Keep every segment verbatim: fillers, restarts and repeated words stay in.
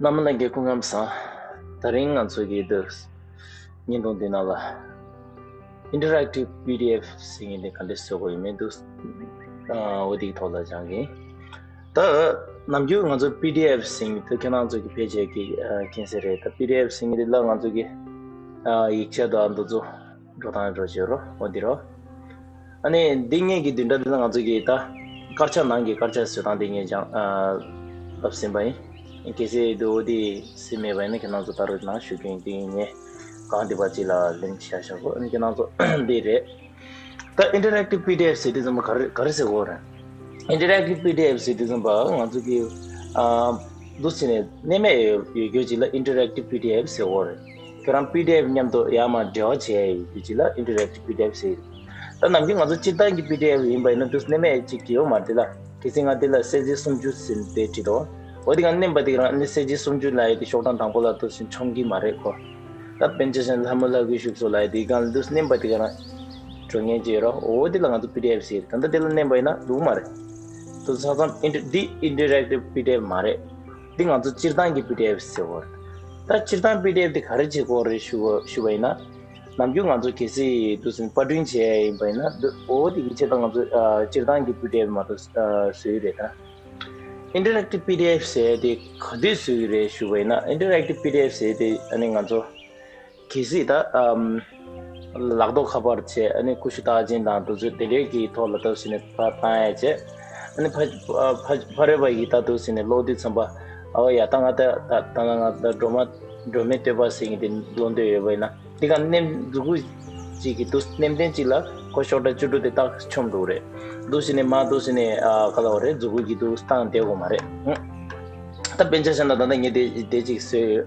རྣམ་པ་ལྷན་རྒྱས་སྐུ་ཁམས་བཟང་། དེ་རིང་ང་ཚོ་གི་འདི་བརྙན་ཐུང་འདི་ནང་ལ་Interactive PDF ཟེར་མཁན་དེ་ག་འདྲས་བཟོ་དགོས་ཡོད་མེད་འདུག་ཨ། འོ་དེའི་ཐོག་ལ་སྦྱང་གི་ཡིན། ད་ནམ་རྒྱུན་ང་ཚོ་PDF ཟེར་མཁན་དེ་ཁྱེད་རང་ཚོ་གི་ཕལ་ཆེར་གི་ཨ་མཁྱེན་གསལ་རེད། ད་PDF ཟེར་མཁན་དེ་ལ་ང་ཚོ་གི་ཨ་ཡིག་ཆ་དང་འདི་ཚོ་འགྲོ་སྟངས་འགྲོ་བྱེད་རོ། འོ་འདི་རོ། ཨ་ནི་འདི་ངེད་ཀྱི་བདུན་ཕྲག་འདི་ལ་ང་ཚོ་གི་ད་དཀར་ཆག་ནང་གི་དཀར་ཆག་བཟོ་སྟངས་དེ་ངས་སྦྱང་ཨ་ལབ་ཟིན་པ་ཡིན། གལ་སྲིད་འདི་འོ་དེ་ཟིན་མེད་པ་ཡིན་ན་ཁྱེད་རང་ཚོ་ད་རུང་ནང་ཞུ་མཁན་དེ་ངས་གང་བདེ་བ་ཅིག་ལ་ལན་བྱ་བཞག་གོ་ཨ་ནི་ཁྱེད་རང་ཚོ་འདི་རེད། ད་Interactive PDF ཟེར་དུས་ཙམ་པ་ག་རེ་ག་རེ་ཟེར་དགོས་རེད། Interactive PDF ཟེར་དུས་ཙམ་པ་ང་ཚོ་གི་ཨ་འདུག་ཟེར་ནས་གནས་མལ་ཡོད་ཡོད་རྒྱུ་ཅིག་ལ་Interactive PDF ཟེར་དགོས་རེད། ཁྱོད་རང་PDF མཉམ་དུ་ཡར་མར་འབྲེལ་བ་བྱས་ཡོད་རྒྱུ་ཅིག་ལ་Interactive PDF ཟེར། ད་ནམ་རྒྱུན་ང་ཚོ་སྤྱིར་བཏང་གི་PDF ཡིན་པ་ཡིན་ན་འདུག་གནས་མལ་ཅིག་གི་ཡོད་མ་རེད་ལ། གལ་སྲིད་ང་འདི་ལ་གསལ་བྱེད་སུམ་ཅུ་ཟེར་ཏེ་བྲིས་དོ། འོ་དེ་གང་མནན་པ་དེ་རང་ནི་གསལ་བྱེད་སུམ་ཅུ་ལ་ཡི་དེ་ཤོག་གྲངས་དང་པོ་ལ་འདུག་སེ་མཆོང་གི་མ་རེད་ཁོ། ད་དཔེར་ན་ཆ་བཞག་ན་ལྷ་མོ་ལྷ་གི་བཞུགས་སོ་ལ་ཡི་དེ་གང་འདུག་སེ་མནན་པ་དེ་ག་རང་འགྲོ་ངེས་ཀྱི་ཡོད་རོ། འོ་དེ་ལ་ང་ཚོ་PDF ཟེར། ད་ལྟ་དེ་ལ་མནན་པ་ཡིན་ན་འདུག་མ་རེད། འདུག་ས་ཙང་འདི་Interactive PDF མ་རེད། འདི་ང་ཚོ་སྤྱིར་བཏང་གི་PDF ཟེར་བ་རེད། ད་སྤྱིར་བཏང་PDF དེ་ག་རེ་བྱེད་དགོས་རེད་ཞུ་བ་ཞུ་བ་ཡིན་ན། ནམ་རྒྱུན་ང་ཚོ་གལ་སྲིད་དུ་ཟིན་པར་སྐྲུན་བྱས་ཡིན་པ་ཡིན་ན་འདི་འོ་དེ་གི་ཆེད་དུ་ང་ཚོ་ཨ་སྤྱིར་བཏང་གི་PDF མ་གཏོགས་ཨ་བཟོ་ཡི་རེད་ད། Interactive PDF ཟེར་དེ་ག་དུས་བཟོ་ཡི་རེད་ཞུ་བ་ཡིན་ན། Interactive PDF ཟེར་དེ་ཨ་ནི་ང་ཚོ་གལ་སྲིད་ད་ཨམ་ལག་ཐོག་ཁ་པར་བྱས་ཨ་ནི་ཀུ་ཤུ་རྟགས་ཅན་དང་དུ་ཚོད་དེ་འདྲའི་གི་ཐོག་ལ་ལྟ་བུ་ཟིན་ནས་ཕར་བཏང་ཡ་བྱས། ཨ་ནི་ཕ་ཕ་ཕ་རོལ་པ་ཡི་ད་དུ་ཟིན་ནས་ཀློག་དུས་ཙམ་པ་ཨ་བ་ཡ་ད་ང་ད་ད་ད་ང་ད་སྒྲོལ་མ་སྒྲོལ་མའི་བསྟོད་པ་ཟེར་མཁན་དེ་ཀློག་འདོད་ཡོད་པ་ཡིན་ན། འདི་ག་མནན་མཛུ་གུ་གཅིག་གི་འདུག་མནན་ཐེངས་གཅིག་ལ་ཁོ་ཤོག་གྲངས་བཅུ་དྲུག་དེ་ཏག་མཆོང་འགྲོ་གི་རེད། འདུག་ཟེར་ནས་མ་འདུག་ཟེར་ནས་ཨ་ག་ལ་བ་རེད། མཛུ་གུ་གི་འདུག་བཏང་བསྡད་དགོས་མ་རེད། ཧུམ། ད་དཔེར་ན་ཆ་བཞག་ན་ད་ལྟ་ངས་དེ་དེ་གཅིག་བཟོས་ཡོད།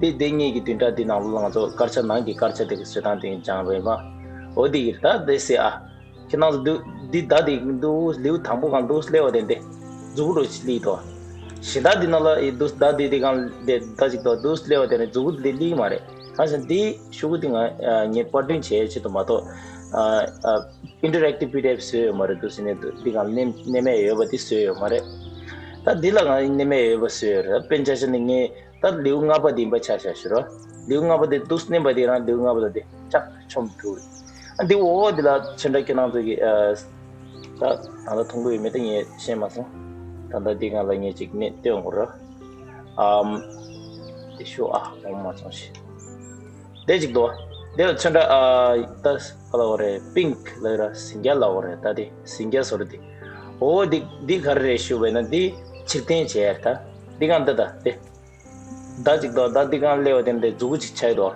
དེ་དེ་ངེད་ཀྱི་བདུན་ཕྲག་འདི་ནང་ལོགས་ལ་ང་ཚོ་དཀར་ཆག་ནང་གི་དཀར་ཆག་དེ་གི་བཟོ་སྟངས་དེ་སྦྱངས་པ་ཡིན་པ། འོ་དེ་གི་ད་དེ་ཟེར་ཨ། ཁྱེད་རང་ཚོ་འདི་འདི་ཟླ་འདི་འདུག་ལེའུ་དང་པོ་གང་འདུག་སླེབས་པ་དེ་འདི་མཛུ་གུ་རུ་ཅིག་སླེབས་དོ། གཞན་དག་འདི་ནང་ལ་ཡི་འདུག་ཟླ་འདི་འདི་གང་འདི་ཟླ་ཅིག་དོ་འདུག་སླེབས་པ་དེ་ནི་མཛུ་གུ་འདི་སླེབས་མ་རེད། གང་ཞིག་འདི་ཤུ་གུ་འདི་ང་ངས་པར་སྐྲུན་བྱས་ཆེད་དུ་མ་གཏོགས་ཨ་ཨ་Interactive PDF བཟོས་ཡོད་མ་རེད། འདུག་ཟེར་ནས་འདི་གང་གནས་གནས་མལ་ཡོད་པ་འདི་བཟོས་ཡོད་མ་རེད། ད་འདི་ལ་ང་གནས་མལ་ཡོད་པ་བཟོས་ཡོད་རེད། དཔེར་ན་ཆ་བཞག་ན་ངས་ད་ལེའུ་ལྔ་པ་འདི་ཡིན་པ་ཆ་བཞག་ཞུ་རོགས། ལེའུ་ལྔ་པ་འདི་འདུག་མནན་པ་འདི་རང་ལེའུ་ལྔ་པ་ལ་འདི་ཅག་མཆོང་འགྲོ་གི་རེད། ཨ་འདི་འོ་འདི་ལ་ཆེ་འདྲ་ཁྱེད་རང་ཚོ་གི་ཨ་ད་ད་ལྟ་མཐོང་གི་ཡོད་མེད་ད་ངས་ཤེས་མ་སོང་། ད་ལྟ་འདི་སྒང་ལ་ངས་ཅིག་ནས་སྟོན་དགོས་ར། ཨམ། འདི་ཤོག་ཨ་འོང་མ་སོང་ཞེས། འདི་ཅིག་འདུག་འདི་ལ་ཆེ་འདྲ་ཨ་ད་ག་ལ་བ་རེད། པིང་ལ་ར་ཟིང་སྐྱ་ལ་བ་རེད། ད་འདི་ཟིང་སྐྱ་བཟོ་ར་འདི། འོ་འདི་འདི་ག་རེ་རེད་ཞུ་བས་ན་འདི་ཕྱིར་འཐེན་བྱས་ད། འདི་སྒང་འདི་ད་འདི། ཟླ་གཅིག་དང་ཟླ་འདི་གང་སླེབས་པ་དེ་འདྲའི་མཛུ་གུ་གཅིག་ཆགས་ཡོད་དོ།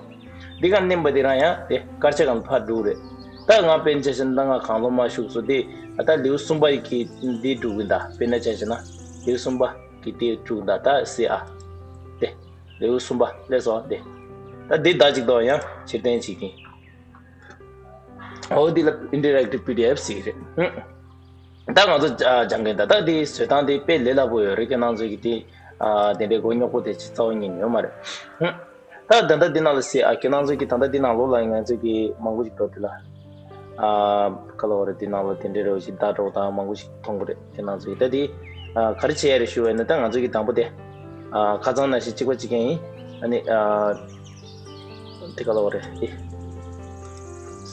འདི་གང་མནན་པ་དེ་རང་ཡང་དེ་དཀར་ཆག་གང་ཕར་འགྲོ་རེད། ད་ང་དཔེར་ན་ཆ་བཞག་ན་ང་གང་ལོ་མ་བཞུགས་སོ་དེ་ད་ལེའུ་གསུམ་པ་གི་འདི་འགྲོ་གི་འདའ། དཔེར་ན་ཆ་བཞག་ན་ལེའུ་གསུམ་པ་གི་དེ་འགྲོ་གི་འདའ། ད་སི་ཨ། དེ་ལེའུ་གསུམ་པ་སླེབས་སོང་དེ། ད་འདི་ཟླ་གཅིག་དང་ཡང་ཕྱིར་འཐེན་བྱེད་ཀྱིན། འོ་འདི་ལ་Interactive PDF ཟེར་གི་རེད། ཧུམ། ད་ང་ཚོ་ཨ་སྦྱང་མཁན་ད་ལྟ་འདི་བཟོ་སྟངས་འདི་དཔེ་ལས་སླ་པོ་ཡོད་རེད། ཁྱེད་རང་ཚོ་གི་དེ་ཨ་དེ་འདྲའི་མགོ་རྙོག་པོ་དེ་ཅི་རྩ་བ་ཉིད་ཡོད་མ་རེད། ཧུམ། ད་ད་ལྟ་འདི་ནང་ལ་སི་ཨ་ཁྱེད་རང་ཚོ་གི་ད་ལྟ་འདི་ནང་ལོགས་ལ་ང་ཚོ་གི་མང་པོ་ཞིག་འགྲོ་དེ་ལ་ཨ་ག་ལ་བ་རེད། འདི་ནང་ལ་དེ་འདྲའི་རེ་བ་ཞིག་ད་འགྲོ་དང་མང་པོ་ཞིག་མཐོང་གི་རེད། ཁྱེད་རང་ཚོ་གི་ད་དེ་ཨ་ག་རེ་བྱེད་ཡ་རེད་ཞུ་བས་ན་ད་ང་ཚོ་གི་དང་པོ་དེ་ཨ་ཁ་སང་ནང་བཞིན་གཅིག་པ་གཅིག་རྐྱང་ཡིན། ཨ་ནི་ཨ། དེ་ག་ལ་བ་རེད་དེ།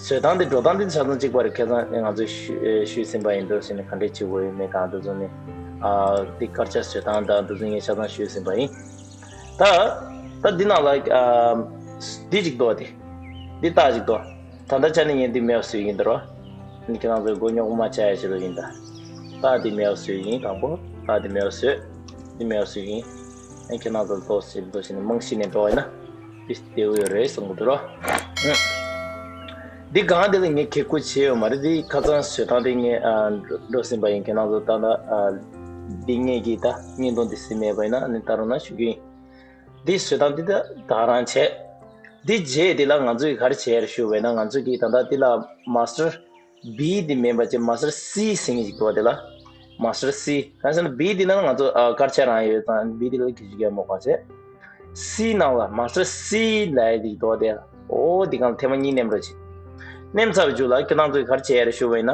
བཟོ་སྟངས་དེ་འགྲོ་སྟངས་དེ་ཆ་ཚང་གཅིག་པ་རེད། ཁ་སང་ང་ཚོས་ཞུས་ཞུས་ཟིན་པ་ཡིན། འདུག་ཟེར་ནས་ག་འདྲས་བྱེད་དགོས་ཡོད་མེད་དང་དེ་ཚོ་ནི་ཨ་དེ་དཀར་ཆག་བཟོ་སྟངས་དང་དེ་ཚོ་ངས་ཆ་ཚང་ཞུས་ཟིན་པ་ཡིན། ད་ད་འདི་ནང་ལ་ཨ་འདི་གཅིག་འདུག་དེ་འདི་རྟགས་གཅིག་འདུག་ད་ལྟ་ཆ་ནས་ངས་འདི་མེད་པ་བཟོས་ཡིན་འདུག་རོ། ནི་ཁྱེད་རང་ཚོས་མགོ་རྙོག་མ་ཆགས་ཡ་ཆེད་དུ་ཡིན་ད། རྟགས་འདི་མེད་པ་བཟོས་ཡིན། དང་པོ་རྟགས་འདི་མེད་པ་བཟོས། འདི་མེད་པ་བཟོས་ཡིན། ཨ་ཁྱེད་རང་ཚོ་ལྟོས་ཟེར་ལྟོས་ཟེར་ནས་རྨང་གཞི་ནས་འགྲོ་བ་ཡིན་ན། དེ་བདེ་བོ་ཡོད་རེད་བསམ་གྱི་འདུག་རོ། འདི་གང་དེ་ལ་ངས་གེ་ཁུ་བྱས་ཡོད་མ་རེད། འདི་ཁ་སང་བཟོས་སྟངས་དེ་ངས་ཨ་འགྲོ་འགྲོ་ཟིན་པ་ཡིན། ཁྱེད་རང་ཚོ་ད་ལྟ་ཨ་འདི་ངས་ཀྱིས་ད་བརྙན་ཐུང་འདི་ཟིན་མེད་པ་ཡིན་ན་ཨ་ནི་ད་རུང་ན་ཞུ་གི་ཡིན། འདི་བཟོས་སྟངས་འདི་ད་ད་རང་བྱས། འདི་རྗེས་འདི་ལ་ང་ཚོས་ག་རེ་བྱས་རེད་ཞུ་བས་ན་ང་ཚོས་ཀྱིས་ད་ལྟ་འདི་ལ་མ་སི་ཊར་B འདི་མིན་པ་ཅིག་མ་སི་ཊར་C ཟེར་མཁན་ཅིག་འདུག་བ། དེ་ལ་མ་སི་ཊར་C། གང་ཟེར་ན་B འདི་ནང་ང་ཚོ་ཨ་དཀར་ཆག་རང་ཡོད་ཙང་B འདི་ལ་གི་ཞིག་ཡང་མོ་ག་ཟེར། C ནང་ལ་མ་སི་ཊར་C ལབ་ཡ་འདི་འདུག་བ། དེ་ལ་འོ་འདི་གང་ཐེངས་མ་གཉིས་མནན་རོགས་བྱེད། མནན་ཚར་བའི་མཇུག་ལ་ཁྱེད་རང་ཚོས་ག་རེ་བྱས་ཡ་རེད་ཞུ་བས་ན་ད་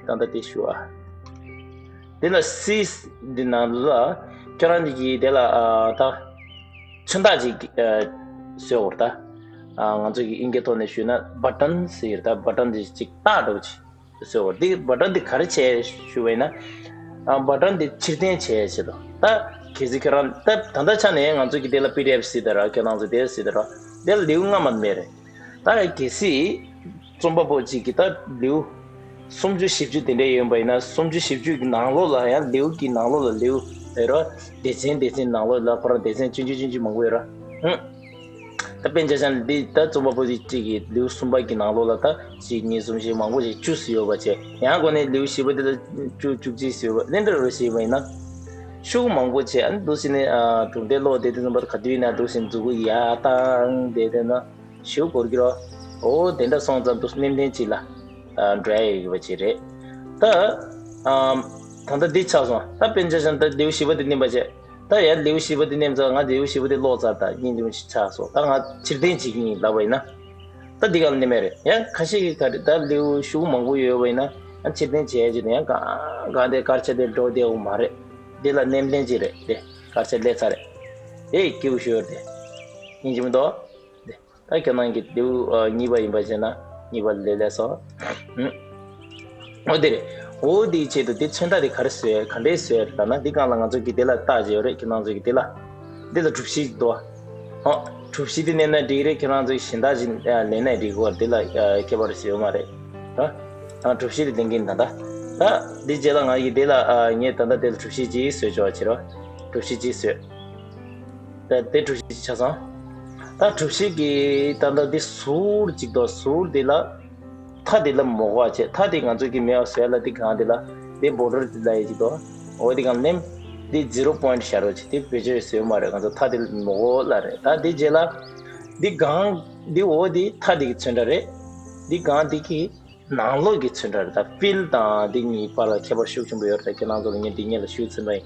ད་ལྟ་དེ་ཞུ་ཨ། དེ་ལ་C འདི་ནང་ལ་ཁྱེད་རང་འདི་གི་དེ་ལ་ཨ་ད། མཚོན་རྟགས་ཅིག་ཨ་བཟོས་འོར་ད། ཨ་ང་ཚོ་གི་དབྱིན་སྐད་ཐོག་ནས་ཞུས་ན་བ་ཊན་ཟེར་ད། བ་ཊན་དེ་ཅིག་བཏགས་འགྲོ་ཅིག་བཟོས་འོར། འདི་བ་ཊན་འདི་ག་རེ་བྱས་ཞུ་བས་ན། ཨ་བ་ཊན་འདི་ཕྱིར་འཐེན་བྱས་བྱེད་དོ། ད་གལ་སྲིད་ཁྱེད་རང་ད་ད་ལྟ་ཆ་ནས་ང་ཚོ་གི་དེ་ལ་པི་ཌི་ཨེཕ་ཟེར་ད་ར། ཁྱེད་རང་ཚོ་དེ་ཟེར་ད་ར། དེ་ལ་ལེའུ་ལྔ་མ་མེད་རེད། ད་གལ་སྲིད་རྩོམ་པ་པོ་གཅིག་གིས་ད་ལེའུ་སུམ་ཅུ་བཞི་བཅུ་དེ་འདྲ་ཡོད་པ་ཡིན་ན། སུམ་ཅུ་བཞི་བཅུ་གི་ནང་ལོགས་ལ་ཡང་ལེའུ་གི་ནང་ལོགས་ལ་ལེའུ་ཨེ་རོ། སྡེ་ཚན་སྡེ་ཚན་ནང་ལོགས་ལ་ཁོ་རང་སྡེ་ཚན་ཆུང་ཆུང་ཆུང་ཆུང་མང་པོ་ཡོད་ར། ཧུམ། ད་དཔེ་ཆ་བཞག་ན་འདི་ད་རྩོམ་པ་པོ་གཅིག་གིས་ལེའུ་གསུམ་པ་གི་ནང་ལོགས་ལ་ད་གཅིག་གཉིས་གསུམ་བཞི་མང་པོ་ཞིག་བཅུ་ཙམ་ཡོད་པ་བྱས། ཡང་ཁོ་ནས་ལེའུ་བཞི་པ་དེ་ལ་བཅུ་བཅུ་གཅིག་ཙམ་ཡོད་པ་ལེན་འདྲ་རོ་ཞེས་པ་ཡིན་ན། ཤུགས་མང་པོ་བྱས། ཨ་ནི་འདུག་སེ་ནས་ཨ་གྲུབ་མཐའི་སློབ་དེ་དུས་ཙམ་པར་ག་དུས་ཡིན་ན་འདུག་སེ་མཛུ་གུ་ཡར་བཏང་བསྡད་བསྡད་ན། ཞེའུ་འགོར་གྱི་རོ། འོ་དེ་འདྲ་སོང་ཙང་དུ་སྣེ་ལེན་ཅིག་ལ་ཨ་འགྲོ་ཡ་ཡོད་པ་ཅིག་རེད། ད་ཨམ་ད་ལྟ་འདི་ཆགས་སོང་། ད་དཔེ་ཆ་བཞག་ན་ད་ལེའུ་བཞི་པ་དེ་ནེམ་པ་བྱས། ད་ཡར་ལེའུ་བཞི་པ་དེ་ནེམ་ཙང་ང་ལེའུ་བཞི་པ་དེ་ཀློག་ཚར། ད་སྙིང་རྗེ་མོ་ཅིག་ཆགས་སོང་། ད་ང་ཕྱིར་འཐེན་བྱེད་ཀྱི་ཡིན་ལབ་པ་ཡིན་ན། ད་འདི་ག་ལ་ནེམ་ཡ་རེད། ཡང་ཁ་ཤས་ཀྱིས་ག་རེ་ད་ལེའུ་ཤུགས་མང་པོ་ཡོད་པ་ཡིན་ན་ཡང་ཕྱིར་འཐེན་བྱས་ཡ་ཅིག་ནས་ཡང་གང་གང་དེ་དཀར་ཆག་དེ་འགྲོ་བསྡད་འོ་མ་རེད། འདི་ལ་སྣེ་ལེན་ཅིག་རེད། དེ་དཀར་ཆག་སླེབས་ཚར་རེད། དེ་སྐྱིད་པོ་ཞུ་ཡོད་རེད། དེ་སྙིང་རྗེ་མོ་འདུག་ད་ཁྱེད་རང་གི་ལེའུ་ཨ་གཉིས་པ་ཡིན་པ་བྱས་ན་གཉིས་པ་ལས་ལས་སོ། ཨུམ། འོ་དེ་རེད། འོ་དེའི་ཆེད་དུ་དེ་མཚོན་རྟགས་དེ་ག་རེ་བཟོས་ག་འདྲས་བཟོས་རེད་ལབ་ན། འདི་སྒང་ལ་ང་ཚོ་གི་དེ་ལ་རྟགས་ཅིག་ཡོད་རེད། ཁྱེད་རང་ཚོ་གི་དེ་ལ། འདི་ལ་གྲུ་བཞི་ཅིག་འདུག་ཨ། ཨོ། གྲུ་བཞི་དེ་མནན་ན་འགྲིག་རེད། ཁྱེད་རང་ཚོ་གི་གཞན་དག་ཅིག་ལེན་ན་འགྲིག་གི་རེད། དེ་ལ་ཨ་ཁྱད་པར་ཞིག་ཡོད་མ་རེད། ཨ། ཨ་གྲུ་བཞི་དེ་ལེན་གྱིན་ད་ད། ད་འདི་རྗེས་ལ་ང་ཡི་དེ་ལ་ཨ་ངས་ད་ད་དེ་ལ་གྲུ་བཞི་ཅིག་བཟོས་ཆོག་བྱེད་རོགས། གྲུ་བཞི་ཅིག་བཟོས། ད་དེ་གྲུ་བཞི་ཅིག་ཆགས་སོང་། ད་གྲུ་བཞི་གི་ད་ད་འདི་ཟུར་གཅིག་དང་ཟུར་དེ་ལ་མཐའ་དེ་ལ་མོ་གོ་བ་བྱས། མཐའ་དེ་ང་ཚོ་གི་མེ་བ་བཟོས་ལ་དེ་གང་དེ་ལ་དེ་བོར་ཌར་དེ་ལ་ཡི་གཅིག་དང་། འོ་དེ་གང་ནེམ་དེ་ཛི་རོ་པོ་ཡིན་ཊི་བཞག་རོགས་བྱེད། དེ་བེད་སྤྱོད་བཟོས་མ་རེད། ང་ཚོ་མཐའ་དེ་མོ་གོ་ལ་རེད། ད་དེ་རྗེས་ལ་དེ་གང་དེ་འོ་དེ་མཐའ་དེ་གི་ཚོན་ཁྲ་རེད། དེ་གང་དེ་གི་ནང་ལོགས་ཀྱི་ཚོན་ཁྲ་རེད། ད་ཕིལ་དང་དེ་གཉིས་བར་ལ་ཁྱད་པར་ཤུགས་ཆེན་པོ་ཡོད་རེད། ད་ཁྱེད་རང་ཚོ་ལ་ངས་དེ་སྔོན་ལ་ཞུས་ཚར་བ་ཡིན།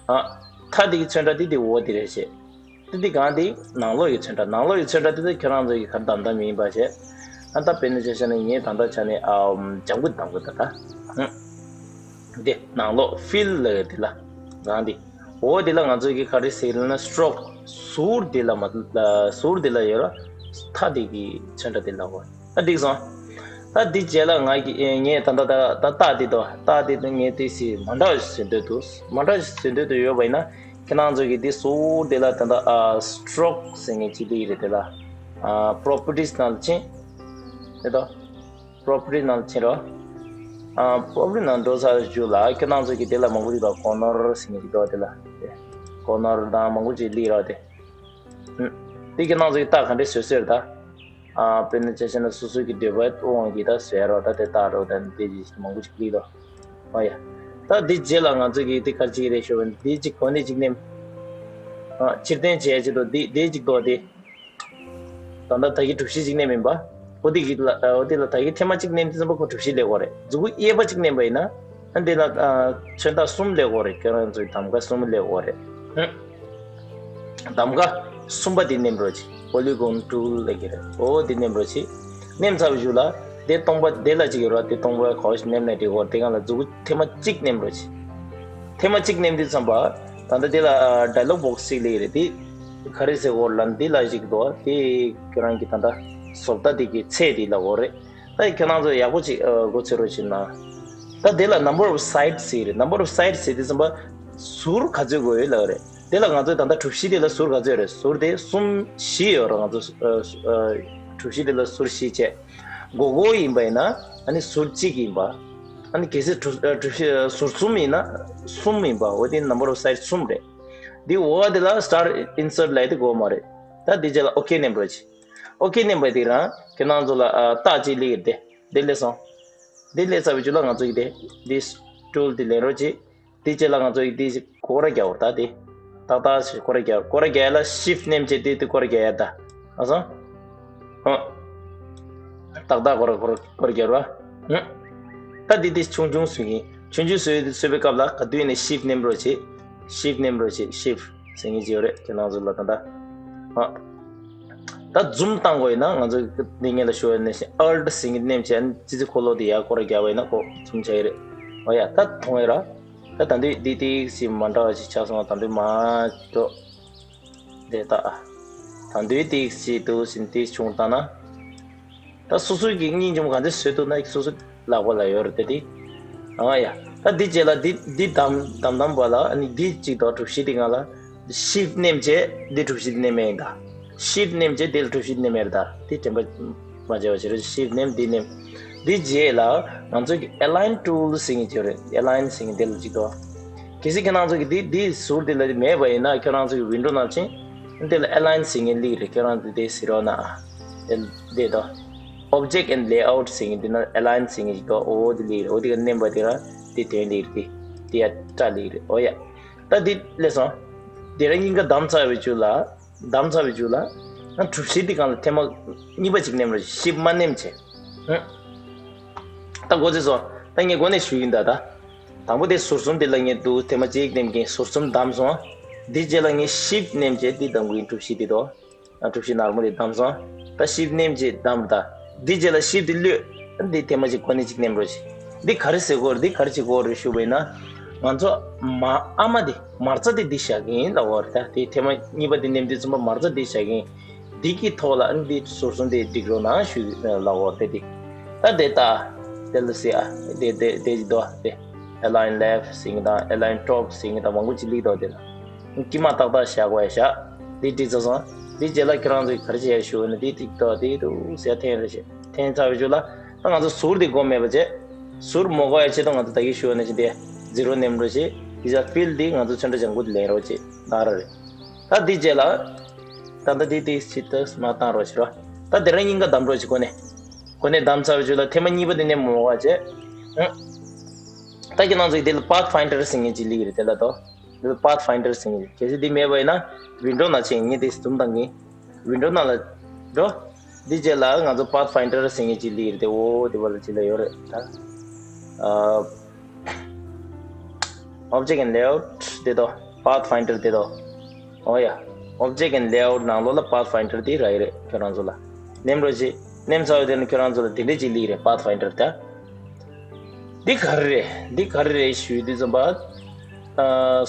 ཨ། མཐའ་དེ་གི་ཚོན་ཁྲ་དེ་དེ་འོ་དེ་རེད་ཅེས། དེ་དེ་གང་དེ་ནང་ལོགས་ཀྱི་ཚོན་ཁྲ། ནང་ལོགས་ཀྱི་ཚོན་ཁྲ་དེ་དེ་ཁྱེད་རང་ཚོ་གི་ག་རེ་བདམས་བདམས་ཡིན་པ་ཞེས། ཨ་ད་དཔེར་ན་ཆ་བཞག་ན་ངས་ད་ལྟ་ཆ་ནས་ཨ་ལྗང་ཁུ་བདམས་དགོས་ད་ད། ཨ། དེ་ནང་ལོགས་ཕིལ་ལ་དེ་ལ་གང་དེ། འོ་དེ་ལ་ང་ཚོ་གི་ག་རེ་ཟེར་ལབ་ན་སི་ཊོག་ཟུར་དེ་ལ་མ་ཟུར་དེ་ལ་ཡོད་ར། མཐའ་དེ་གི་ཚོན་ཁྲ་དེ་ལ་འོ། ད་འགྲིག་སོང་། ད་འདི་རྗེས་ལ་ང་གི་ངས་ད་ལྟ་ད་ད་རྟགས་འདི་དོ། རྟགས་འདི་དོ་ངས་དེ་སི་མ་འདྲ་བ་ཞིག་བཟོ་འདོད་འདུག་མ་འདྲ་བ་ཞིག་བཟོ་འདོད་དུ་ཡོད་པ་ཡིན་ན་ཁྱེད་རང་ཚོ་གི་འདི་ཟུར་འདི་ལ་ད་ལྟ་ཨ་སི་ཊོག་ཟེར་མཁན་ཅིག་འདི་ཡི་རེད། དེ་ལ་ཨ་པོ་རོ་པར་ཊིས་ནང་ལ་ཕྱིན། དེ་དོ་པོ་རོ་པར་ཊིས་ནང་ལ་ཕྱིན་རོགས། ཨ་པོ་རོ་པར་ཊིས་ནང་འགྲོ་ཚར་རྗེས་ལ་ཁྱེད་རང་ཚོ་གི་དེ་ལ་མང་པོ་ཅིག་དང་ཀོ་ནར་ཟེར་མཁན་ཅིག་འདུག་དེ་ལ་ཀོ་ནར་དང་མང་པོ་ཅིག་སླེབས་རོགས་དེ། ཨུམ། དེ་ཁྱེད་རང་ཚོ་གི་རྟགས་ག་འདྲས་བཟོས་བཟོས་རེད་ད། ཨ་དཔེར་ན་ཆ་བཞག་ན་སོ་སོ་གི་འདོད་པ་དབང་གིས་ད་བཟོས་རོགས། ད་དེ་རྟགས་རོགས་ད་དེ་ཅིག་མང་པོ་ཅིག་སླེབས་རོགས། ཨ་ཡ། ད་འདི་རྗེས་ལ་ང་ཚོ་གིས་དེ་ག་རེ་བྱེད་ཀྱི་རེད་ཞུ་བ་ཡིན་ན་འདི་གཅིག་གོ་ནས་གཅིག་ནེམ། ཨ་ཕྱིར་འཐེན་བྱས་བྱེད་དོ་འདི་འདི་གཅིག་དོ་དེ། ད་ལྟ་ད་གི་གྲུ་བཞི་གཅིག་ནེམ་ཡིན་པ། འོ་དེ་གི་ལ་འོ་དེ་ལ་ད་གི་ཐེངས་མ་གཅིག་ནེམ་དུས་ཙམ་པ་ཁོ་གྲུ་བཞི་སླེབས་ཀྱི་ཡོད་རེད། མཛུབ་གུ་གཡས་པ་གཅིག་ནེམ་པ་ཡིན་ན། ཨ་འདི་ལ་ཨ་མཚོན་རྟགས་གསུམ་སླེབས་ཀྱི་ཡོད་རེད། ཁྱེད་རང་ཚོའི་གདམ་ག་གསུམ་སླེབས་ཀྱི་ཡོད་རེད། ཧུམ། གདམ་ག་གསུམ་པ་དེ་ནེམ་རོགས་བྱེད། པོ་ལི་གོན་ཊུལ་ལབ་ཀྱི་རེད། འོ་དེ་ནེམ་རོགས་བྱེད། ནེམ་ཚར་བའི་གཞུག་ལ་དེ་སྟོང་པ་དེ་ལ་གཅིག་ཡོད་རེད། དེ་སྟོང་པ་ག་བ་ཞིག་ནེམ་ན་འགྲིག་གི་ཡོད་རེད། དེ་སྒང་ལ་མཛུབ་གུ་ཐེངས་མ་གཅིག་ནེམ་རོགས་བྱེད། ཐེངས་མ་གཅིག་ནེམ་དུས་ཙམ་པ། ད་ལྟ་དེ་ལ་ཨ་ཌའི་ལོག་བོག་སི་ཞིག་སླེབས་ཀྱི་རེད། དེ་ག་རེ་ཟེར་དགོས་ལབ་ན་འདི་ལ་ཞིག་འདུག་དེ་ཁྱེད་རང་གི་ད་ལྟ་བཟོ་ལྟ་དེ་གི་ཚད་དེ་ལབ་དགོས་རེད། ད་ཁྱེད་རང་ཚོ་ཡག་པོ་ཅིག་ཨ་མགོ་ཚོས་རོགས་བྱེད་ན། ད་དེ་ལ་number of sides ཟེར་རེད། number of sides ཟེར་དུས་ཙམ་པ་ཟུར་ག་ཚོད་དགོས་ཡོད་ལབ་རེད། དེ་ལ་ང་ཚོས་ད་ལྟ་གྲུ་བཞི་དེ་ལ་ཟུར་ག་ཚོད་རེད། ཟུར་དེ་གསུམ་བཞི་ཡོད་རེད། ང་ཚོ་ཨ་ཨ་གྲུ་བཞི་དེ་ལ་ཟུར་བཞི་བྱས། སྒོར་སྒོར་ཡིན་པ་ཡིན་ན་ཨ་ནི་ཟུར་གཅིག་ཡིན་པ། ཨ་ནི་གལ་སྲིད་གྲུ་ཨ་གྲུ་བཞི་ཟུར་གསུམ་ཡིན་ན་གསུམ་ཡིན་པ། འོ་དེ་number of sides གསུམ་རེད། དེ་འོག་དེ་ལ་start insert ལབ་དེ་དགོས་མ་རེད། ད་དེ་རྗེས་ལ་ཨོ་ཁེ་ནེམ་རོགས་བྱེད། ཨོ་ཁེ་ནེམ་པ་དེ་རང་ཁྱེད་རང་ཚོ་ལ་ཨ་རྟགས་གཅིག་སླེབས་ཀྱི་རེད། དེ་དེ་སླེབས་སོང་། དེ་སླེབས་ཚར་བའི་རྗེས་ལ་ང་ཚོ་གི་དེ་དེ་ཊུལ་དེ་ལེན་རོགས་བྱེད། དེ་རྗེས་ལ་ང་ཚོ་གི་དེ་སྐོར་ར་རྒྱག་འོ་ད་དེ། ཏག་ཏག་ཞིག་སྐོར་ར་རྒྱག་སྐོར་ར་རྒྱག་ཡ་ལ་ཤིཕ་ནེམ་བྱས་དེ་དེ་སྐོར་ར་རྒྱག་ཡ་ད། ཨ་སོང་། ཧོ། ཏག་ཏག་སྐོར་ར་སྐོར་ར་སྐོར་ར་རྒྱག་རོ། ཧུམ། ད་དེ་དེ་ཆུང་ཆུང་བཟོས་ཡིན། ཆུང་ཆུང་བཟོས་བཟོས་པའི་སྐབས་ལ་ག་དུས་ནས་ཤིཕ་ནེམ་རོགས་བྱེད། ཤིཕ་ནེམ་རོགས་བྱེད། ཤིཕ་ཟེར་མཁན་ཅིག་ཡོད་རེད། ཁྱེད་རང་ཚོ་ལ་ད་ལྟ། ཨ། ད་ཛུམ་བཏང་དགོས་ཡིན་ན་ང་ཚོ་འདི་སྔོན་ལ་ཞུ་བ་ནང་བཞིན་ཨལ་ཊི་ཟེར་མཁན་ནེམ་བྱས་ཙི་ཙི་འཁོར་ལོ་དེ་ཡར་སྐོར་ར་རྒྱག་པ་ཡིན་ན་ཁོ་ཛུམ་ཆགས་ཀྱི་རེད། ཨོ་ཡ་ད་མཐོང་ཡོད་ར། ད་ད་འདི་འདི་ཏིག་ཙི་མ་འདྲ་བ་ཞིག་ཆགས་སོང་བ། ད་འདི་མ་འགྲོ། དེ་ད་ཨ། ད་འདུས་ཏིག་ཅིག་འདུག་ཟིན་ཏིག་བྱུང་བཏང་ན། ད་སོ་སོའི་གི་སྙིང་རྗེ་མོ་ག་འདྲ་བཟོས་འདུག་ན་སོ་སོ་ལག་པ་ལ་ཡོད་རེད་དེ་དེ། ཨ་ཡ། ད་འདི་རྗེས་ལ་འདི་འདི་བདམས་བདམས་བདམས་པ་ལ་ཨ་ནི་འདི་གཅིག་དང་གྲུ་བཞི་དེ་སྒང་ལ་ཤིབ་ནེམ་བྱས་འདི་གྲུ་བཞི་དེ་ནེམ་ཡིན་ད། ཤིབ་ནེམ་བྱས་འདི་ལ་གྲུ་བཞི་དེ་ནེམ་ཡིན་ད། དེ་དྲན་པ་མ་བརྗེད་པ་བྱེད་རོགས། ཤིབ་ནེམ་འདི་ནེམ། འདི་རྗེས་ལ་ང་ཚོ་གི་Align Tool་ཟེར་མཁན་ཅིག་ཡོད་རེད། Align་ཟེར་མཁན་འདི་ལ་གཅིག་དང་། གལ་སྲིད་ཁྱེད་རང་ཚོ་གི་འདི་འདི་ཟུར་འདི་ལ་མེད་པ་ཡིན་ན་ཁྱེད་རང་ཚོ་གི་Window་ནང་ཕྱིན། འདི་ལ་Align་ཟེར་མཁན་སླེབས་རེད། ཁྱེད་རང་འདི་འདི་ཟེར་རོགས་གནང་། འདི་དང་། Object and Layout་ཟེར་མཁན་འདི་ན་Align་ཟེར་མཁན་ཅིག་དང་། འོ་འདི་སླེབས་རེད། འོ་འདི་ག་མནན་པ་དེ་རང་འདི་དོན་སླེབས་རེད། འདི་ཡ་སྐྲ་སླེབས་རེད། འོ་ཡ། ད་འདི་སླེབས་སོང་། དེ་རང་སྙིང་ག་བདམས་ཚར་བའི་བཅུ་ལ། བདམས་ཚར་བའི་བཅུ་ལ། ང་གྲུ་བཞི་འདི་སྒང་ལ་ཐེངས་མ་གཉིས་པ་ཅིག་ནེམ་རོགས། ཤིབ་མ་ནེམ་བྱས། ཧུམ། ད་གོ་ཚེ་སོང་། ད་ངས་གོ་ནས་ཞུ་ཡིན་ད་ད། དང་པོ་དེ་ཟུར་གསུམ་དེ་ལ་ངས་འདུག་ཐེངས་མ་གཅིག་ནེམ་གིན་ཟུར་གསུམ་བདམས་སོང་། འདི་རྗེས་ལ་ངས་ཤིབ་ནེམ་བྱས་འདི་བདམས་གིན་གྲུ་བཞི་འདི་དོ། ཨ་གྲུ་བཞི་ནར་མོ་དེ་བདམས་སོང་། ད་ཤིབ་ནེམ་བྱས་བདམས་ད། འདི་རྗེས་ལ་ཤིབ་དེ་གློད། འདི་ཐེངས་མ་གཅིག་གོ་ནས་གཅིག་ནེམ་རོགས་བྱེད། འདི་ག་རེ་ཟེར་གོ་རེད། འདི་ག་རེ་བྱེད་གོ་རེད་ཞུ་བ་ཡིན་ན། ང་ཚོ་མ་ཨ་མ་དེ་མ་རྩ་དེ་འདི་བཞག་གིན་ལབ་གོ་རེད། ད་དེ་ཐེངས་མ་གཉིས་པ་དེ་ནེམ་དུས་ཙམ་པ་མ་རྩ་འདི་བཞག་གིན། འདི་གི་ཐོག་ལ་ཨ་ནི་འདི་ཟུར་གསུམ་དེ་སྒྲིག་རོགས་གནང་ཞུ་ལབ་གོ་རེད། དེ་ད་དེ་ད་དེ་ལ་སི་ཨ་དེ་དེ་དེ་ཅི་དོ་དེ་Align Left་ཟེར་གིན་དང་Align Top་ཟེར་གིན་དང་མང་པོ་ཅིག་སླེབས་འདུག་དེ་ལ་དཀྱིལ་མ་ཏག་ཏག་བཞག་དགོས་བཞག་འདི་འགྲིག་ཚར་སོང་། འདི་རྗེས་ལ་ཁྱེད་རང་ཚོས་ག་རེ་བྱས་ཞུ་བ་ན་འདི་ཏིག་ཏོག་འདི་འདུག་ཟེར་འཐེན་རེ་བྱེད། འཐེན་ཚར་བའི་རྗེས་ལ་ད་ང་ཚོ་ཟུར་འདི་སྒོ་མེད་པ་བྱས། ཟུར་མ་དགོས་ཡ་ཆེད་དུ་ང་ཚོ་ད་གིན་ཞུ་བ་ནང་བཞིན་དེ་Zero་ནེམ་རོགས་བྱེད། འདི་ཚ་Fill་འདི་ང་ཚོ་ཚོན་ཁྲ་ལྗང་གུ་འདི་ལེན་རོགས་བྱེད་ན་ར་རེད། ད་འདི་རྗེས་ལ་ད་ལྟ་འདི་ཏིག་ཅིག་ཏུ་མ་བཏང་རོགས་བྱེད་རོགས། ད་དེ་རིང་སྙིང་ག་བསྡམ་རོགས་བྱེད། གོ་ནས་གོ་ནས་བསྡམས་ཚར་བའི་རྗེས་ལ་ཐེངས་མ་གཉིས་པ་འདི་ནེམ་མ་དགོས་བྱས། ཨང་། ད་ཁྱེད་རང་ཚོ་འདི་ལ་Pathfinder་ཟེར་མཁན་ཅིག་སླེབས་ཀྱི་རེད། དེ་ལ་དོ། འདི་ལ་Pathfinder་ཟེར་མཁན་ཅིག་གལ་སྲིད་འདི་མེད་པ་ཡིན་ན་Window་ནང་ཕྱིན། ངས་འདི་zoom་བཏང་གིན། Window་ནང་ལ་འགྲོ། འདི་རྗེས་ལ་ང་ཚོ་Pathfinder་ཟེར་མཁན་ཅིག་སླེབས་ཀྱི་རེད། དེ་འོ་དེ་བ་ལ་ཅིག་ལ་ཡོད་རེད་ད། ཨ། Object and Layout་དེ་དོ། Pathfinder་དེ་དོ། ཨོ་ཡ། Object and Layout་ནང་ལོགས་ལ་Pathfinder་དེ་རག་གི་རེད། ཁྱོད་རང་ཚོ་ལ་ནེམ་རོགས་བྱེད། ནེམ་ཚར་བ་དེ་ནི་ཁྱོད་རང་ཚོ་ལ་དེ་འདྲས་ཅིག་སླེབས་ཀྱི་རེད། Pathfinder་ད། འདི་ག་རེ་རེད། འདི་ག་རེ་རེད་ཞུས་དུས་ཙམ་པ། ཨ།